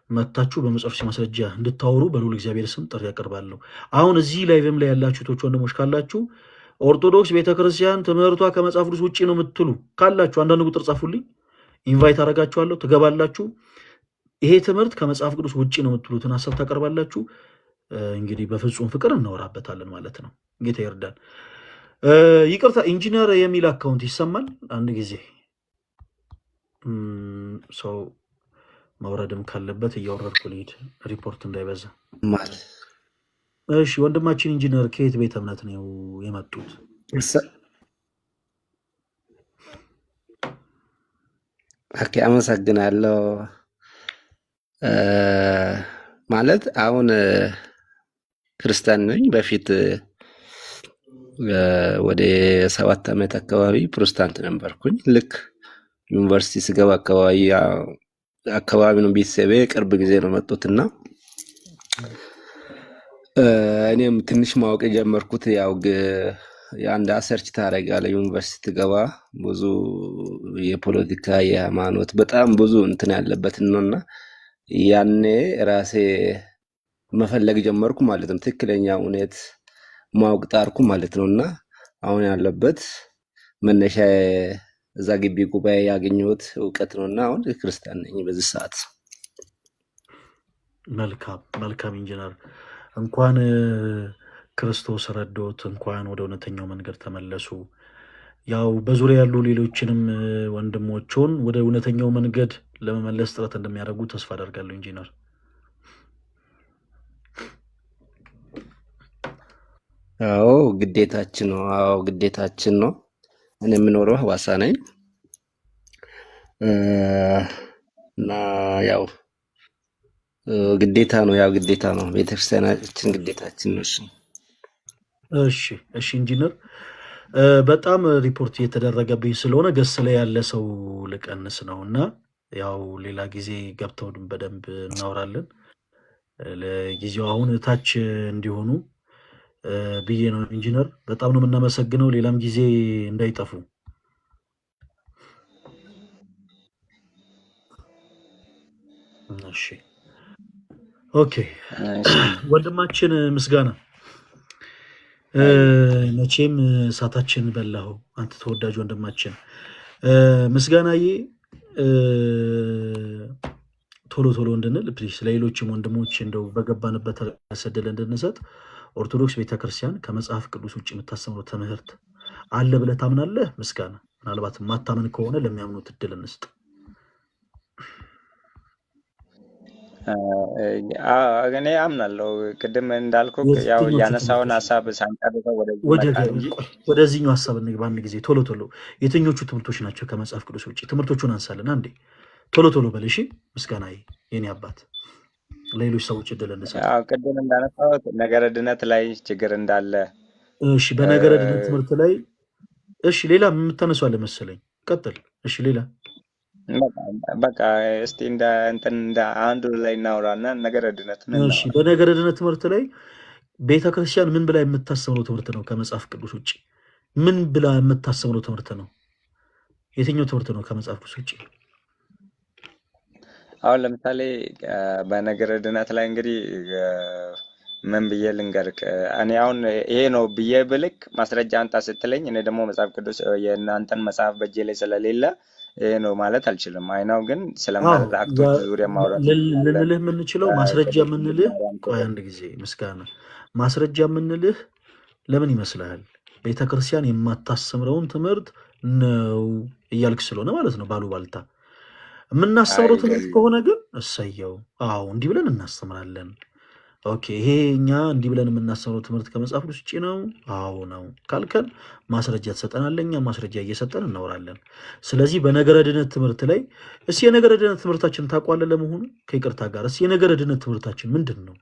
መታችሁ በመጽሐፍ ቅዱስ ማስረጃ እንድታወሩ በልዑል እግዚአብሔር ስም ጥሪ ያቀርባለሁ። አሁን እዚህ live ም ላይ ያላችሁ እህቶች ወንድሞች ካላችሁ ኦርቶዶክስ ቤተክርስቲያን ትምህርቷ ከመጽሐፍ ቅዱስ ውጪ ነው የምትሉ ካላችሁ አንዳንድ ቁጥር ጻፉልኝ፣ invite አደርጋችኋለሁ፣ ትገባላችሁ። ይሄ ትምህርት ከመጽሐፍ ቅዱስ ውጪ ነው የምትሉትን ሀሳብ ታቀርባላችሁ። እንግዲህ በፍጹም ፍቅር እናወራበታለን ማለት ነው። ጌታ ይርዳን። ይቅርታ ኢንጂነር የሚል account ይሰማል? አንድ ጊዜ ሰው መውረድም ካለበት እያወረድኩ ልሂድ፣ ሪፖርት እንዳይበዛ። ማለት እሺ ወንድማችን ኢንጂነር ከየት ቤተ እምነት ነው የመጡት? Okay፣ አመሰግናለሁ። እ፣ ማለት አሁን ክርስቲያን ነኝ። በፊት ወደ 7 ዓመት አካባቢ ፕሮቴስታንት ነበርኩኝ። ልክ ዩኒቨርሲቲ ስገባ አካባቢ ነው ቤተሰቤ ቅርብ ጊዜ ነው መጡትና እኔም ትንሽ ማወቅ የጀመርኩት ያው የአንድ search ታደርጋለህ ዩኒቨርሲቲ ትገባ ብዙ የፖለቲካ የሃይማኖት በጣም ብዙ እንትን ያለበት ነው እና ያኔ ራሴ መፈለግ ጀመርኩ ማለት ነው። ትክክለኛ እውነት ማወቅ ጣርኩ ማለት ነው እና አሁን ያለበት መነሻ እዛ ግቢ ጉባኤ ያገኘሁት እውቀት ነው እና አሁን ክርስቲያን ነኝ በዚህ ሰዓት። መልካም መልካም ኢንጂነር፣ እንኳን ክርስቶስ ረዶት፣ እንኳን ወደ እውነተኛው መንገድ ተመለሱ። ያው በዙሪያ ያሉ ሌሎችንም ወንድሞችን ወደ እውነተኛው መንገድ ለመመለስ ጥረት እንደሚያደርጉ ተስፋ አደርጋለሁ ኢንጂነር። አዎ ግዴታችን ነው። አዎ ግዴታችን ነው። እኔ የምኖረው ሐዋሳ ነኝ እ፣ እና ያው ግዴታ ነው። ያው ግዴታ ነው። ቤተክርስቲያናችን ግዴታችን ነው። እሱ እሺ እሺ ኢንጂነር በጣም ሪፖርት እየተደረገብኝ ስለሆነ guest ላይ ያለ ሰው ልቀንስ ነው እና ያው ሌላ ጊዜ ገብተው በደንብ እናወራለን። ለጊዜው አሁን ታች እንዲሆኑ ብዬ ነው። ኢንጂነር በጣም ነው የምናመሰግነው። ሌላም ጊዜ እንዳይጠፉ። እሺ okay። እሺ ወንድማችን ምስጋና አይ መቼም እሳታችን በላኸው አንተ ተወዳጅ ወንድማችን ምስጋናዬ። ቶሎ ቶሎ እንድንል please፣ ለሌሎችም ወንድሞች እንደው በገባንበት ርዕሰ ዕድል እንድንሰጥ፣ ኦርቶዶክስ ቤተክርስቲያን ከመጽሐፍ ቅዱስ ውጭ የምታስተምረው ትምህርት አለ ብለህ ታምናለህ? ምስጋና፣ ምናልባት ማታምን ከሆነ ለሚያምኑት እድል እንስጥ። እኔ አምናለሁ። ቅድም እንዳልኩ ያው የትኞቹ ያነሳውን ትምህርቶች ሀሳብ ሳንጨርሰው ወደዚህ ወደ መጣን እንጂ ቆይ፣ ወደዚህኛው ሀሳብ እንግባ አንድ ጊዜ ቶሎ ቶሎ። የትኞቹ ትምህርቶች ናቸው ከመጽሐፍ ቅዱስ ውጭ? ትምህርቶቹን አንሳልን አንዴ ቶሎ ቶሎ በል እሺ። ምስጋናዬ የኔ አባት፣ ለሌሎች ሰዎች እድል እንሰጥ። ያው ቅድም እንዳነሳሁት ነገረ ድነት ላይ ችግር እንዳለ እሺ፣ በነገረ ድነት ትምህርት ላይ እሺ፣ ሌላ የምታነሱ አለ መሰለኝ። ቀጥል። እሺ፣ ሌላ በቃ እስቲ እንደ እንትን እንደ አንዱ ላይ እናውራና ነገረ ድነትን እሺ፣ እናውራ። በነገረ ድነት ትምህርት ላይ ቤተክርስቲያን ምን ብላ የምታስተምረው ትምህርት ነው? ከመጽሐፍ ቅዱስ ውጭ ምን ብላ የምታስተምረው ትምህርት ነው? የትኛው ትምህርት ነው ከመጽሐፍ ቅዱስ ውጭ? አሁን ለምሳሌ በነገረ ድነት ላይ እንግዲህ እ፣ ምን ብዬ ልንገርክ? እኔ አሁን ይሄ ነው ብዬ ብልክ ማስረጃ አምጣ ስትለኝ እኔ ደግሞ መጽሐፍ ቅዱስ የእናንተን መጽሐፍ በእጄ ላይ ስለሌለ ይሄ ነው ማለት አልችልም። አይናው ግን ስለ አዎ መላእክቶች ዙሪያ ማውራት እንችላለን። ልንልህ የምንችለው ማስረጃ ቅድስት ድንግል የምንልህ ማርያም ቆይ አንድ ጊዜ ምስጋና፣ ማስረጃ የምንልህ ለምን ይመስልሃል? ቤተክርስቲያን የማታስተምረውን ትምህርት ነው እያልክ ስለሆነ ማለት ነው። ባሉባልታ የምናስተምረው ትምህርት አይደለም። ከሆነ ግን እሰየው፣ አዎ እንዲህ ብለን እናስተምራለን። okay ይሄ እኛ እንዲህ ብለን የምናስተምረው ትምህርት ከመጽሐፍ ቅዱስ ውጭ ነው፣ አዎ ነው ካልከን ማስረጃ ትሰጠናለህ። እኛ ማስረጃ እየሰጠን እናወራለን። ስለዚህ በነገረ ድነት ትምህርት ላይ እስኪ የነገረ ድነት ትምህርታችን ታውቋለህ? ለመሆኑ ከይቅርታ ጋር እስኪ የነገረ ድነት ትምህርታችን ምንድን ነው?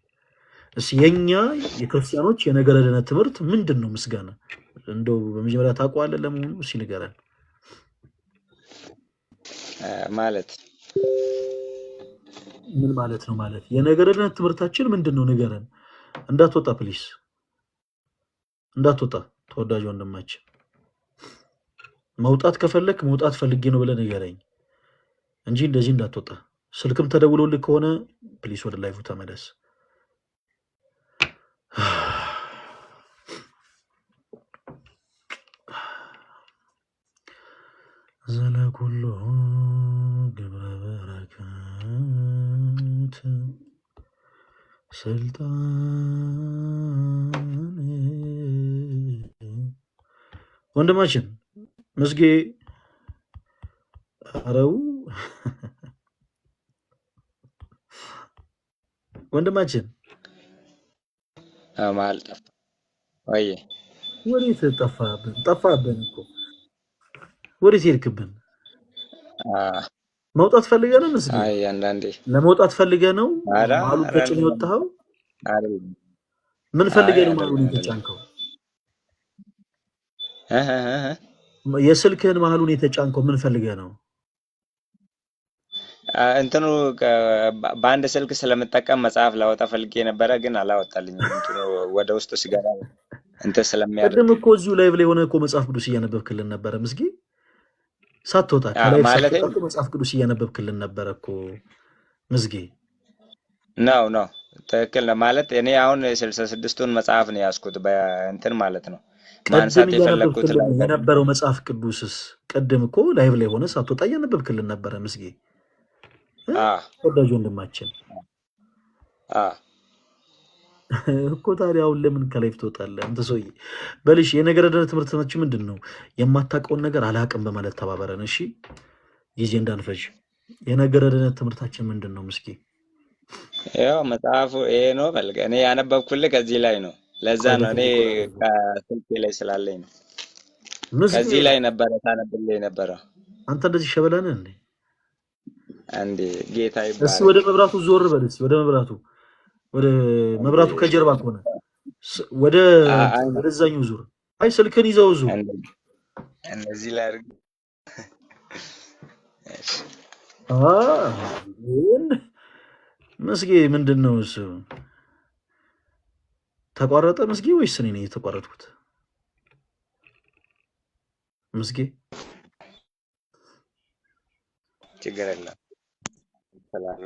እስኪ የኛ የክርስቲያኖች የነገረ ድነት ትምህርት ምንድን ነው? ምስጋና እንደው በመጀመሪያ ታውቀዋለህ ለመሆኑ? እስኪ ንገረን። ማለት ምን ማለት ነው? ማለት የነገረ ድነት ትምህርታችን ምንድን ነው? ንገረን። እንዳትወጣ please፣ እንዳትወጣ ተወዳጅ ወንድማችን። መውጣት ከፈለክ መውጣት ፈልጌ ነው ብለህ ንገረኝ እንጂ እንደዚህ እንዳትወጣ። ስልክም ተደውሎልህ ከሆነ please ወደ live ተመለስ። ዘለኩሉ ግብረ በረከት ስልጣን ወንድማችን ምስጌ አረው ወንድማችን መሀል ጠፋ ወይ? ወዴት ጠፋብን? ጠፋብን እኮ ወዴት ሄድክብን? መውጣት ፈልገህ ነው ምስጌ? አይ አንዳንዴ ለመውጣት ፈልገህ ነው ኧረ መሀሉን ኧረ ተጭነህ አይደለም የወጣኸው? አይደለም። ምን አይ ፈልገህ ነው አይደለም መሀሉን አይደለም። የተጫንከው? እህ እህ እህ። የስልክህን መሀሉን የተጫንከው ምን ፈልገህ ነው? እንትኑ በአንድ ስልክ ስለምጠቀም መጽሐፍ ላወጣ ፈልጌ ነበረ፣ ግን አላወጣልኝም። እንትኑ ወደ ውስጡ ሲገባ እንትን ቅድም ስለሚያደርግ እኮ እዚሁ live ላይ ሆነ እኮ መጽሐፍ ቅዱስ እያነበብክልን ነበረ ምስጌ። ሳትወጣ ከ live ማለቴ ሳትወጣ እኮ መጽሐፍ ቅዱስ እያነበብክልን ነበረ እኮ ምስጌ። ነው ነው ትክክል ነው። ማለት እኔ አሁን 66ቱን መጽሐፍ ነው ያዝኩት በእንትን ማለት ነው ቅድም ማንሳት የፈለግኩት እያነበብክልን ላይ ደግሞ የነበረው መጽሐፍ ቅዱስስ ቅድም እኮ live ላይ ሆነ ሳትወጣ እያነበብክልን ነበረ ምስጌ እ? አ ተወዳጅ ወንድማችን አ እኮ ታዲያ አሁን ለምን ከ live ትወጣለህ አንተ ሰውዬ? በልሽ የነገረ ድነት ትምህርታችን ምንድን ነው? የማታውቀውን ነገር አላውቅም በማለት ተባበረን። እሺ ጊዜ እንዳንፈጅ። የነገረ ድነት ትምህርታችን ምንድን ነው ምስጌ? ያው መጽሐፉ ይሄ ነው በል። እኔ ያነበብኩልህ ከዚህ ላይ ነው። ለዛ ቆይ ነው እኔ በትልቁ ላድርገው። ከስልኬ ላይ ስላለኝ ነው። ምስጌ ከዚህ ላይ ነበረ ታነብልህ የነበረው። አንተ እንደዚህ ሸበላ ነህ እንዴ? አንዴ ጌታ እስኪ ወደ ይባረክ። መብራቱ ዞር በል። እስኪ ወደ መብራቱ ወደ አንዴ መብራቱ ከጀርባ ከሆነ ወደ አይ ነው ወደዛኛው ዙር። አይ ስልክን ይዘው ዙ እንደዚህ ላድርግ። እሺ። ምስጌ ምንድን ነው እሱ? ተቋረጠ ምስጌ ወይስ እኔ ነኝ የተቋረጥኩት? ምስጌ ችግር የለም። ሰላም።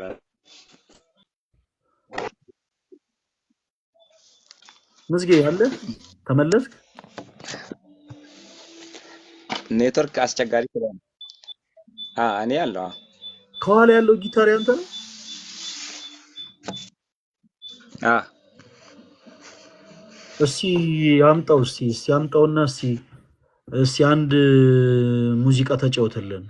ምስጌ አለ ተመለስክ? ኔትወርክ አስቸጋሪ ስለሆነ እኔ ያለው ከኋላ ያለው ጊታር ያንተ ነው? አ እስቲ አምጣው፣ እስቲ አምጣውና እስቲ አንድ ሙዚቃ ተጫወትልን።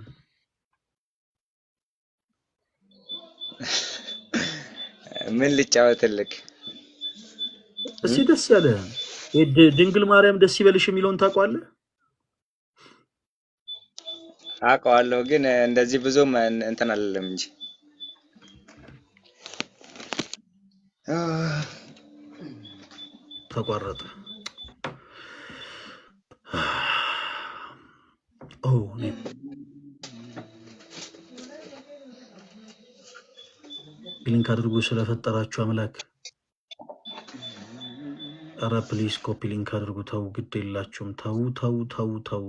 ምን ልጫወትልክ? እስቲ ደስ ያለ ድንግል ማርያም ደስ ይበልሽ የሚለውን ታውቀዋለህ? አውቀዋለሁ ግን እንደዚህ ብዙም እንትን አልልም እንጂ። ተቋረጠ። link አድርጎ ስለፈጠራችሁ አምላክ፣ ኧረ please copy link አድርጉ። ተው፣ ግድ የላችሁም። ተው ተው ተው ተው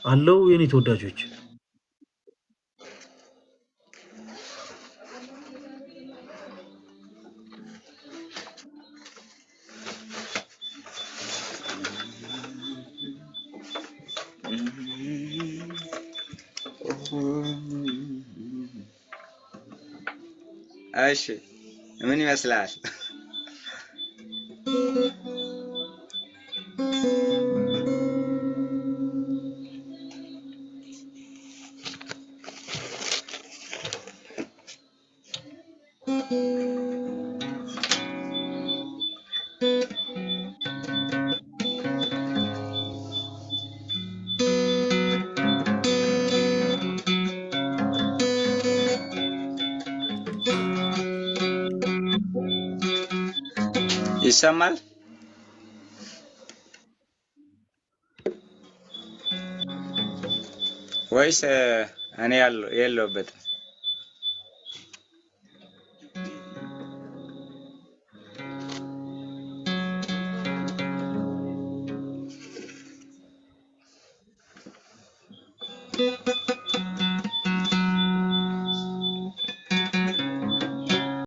አለው የኔ ተወዳጆች። እሺ ምን ይመስላል? ይሰማል ወይስ እኔ ያለው የለሁበትም?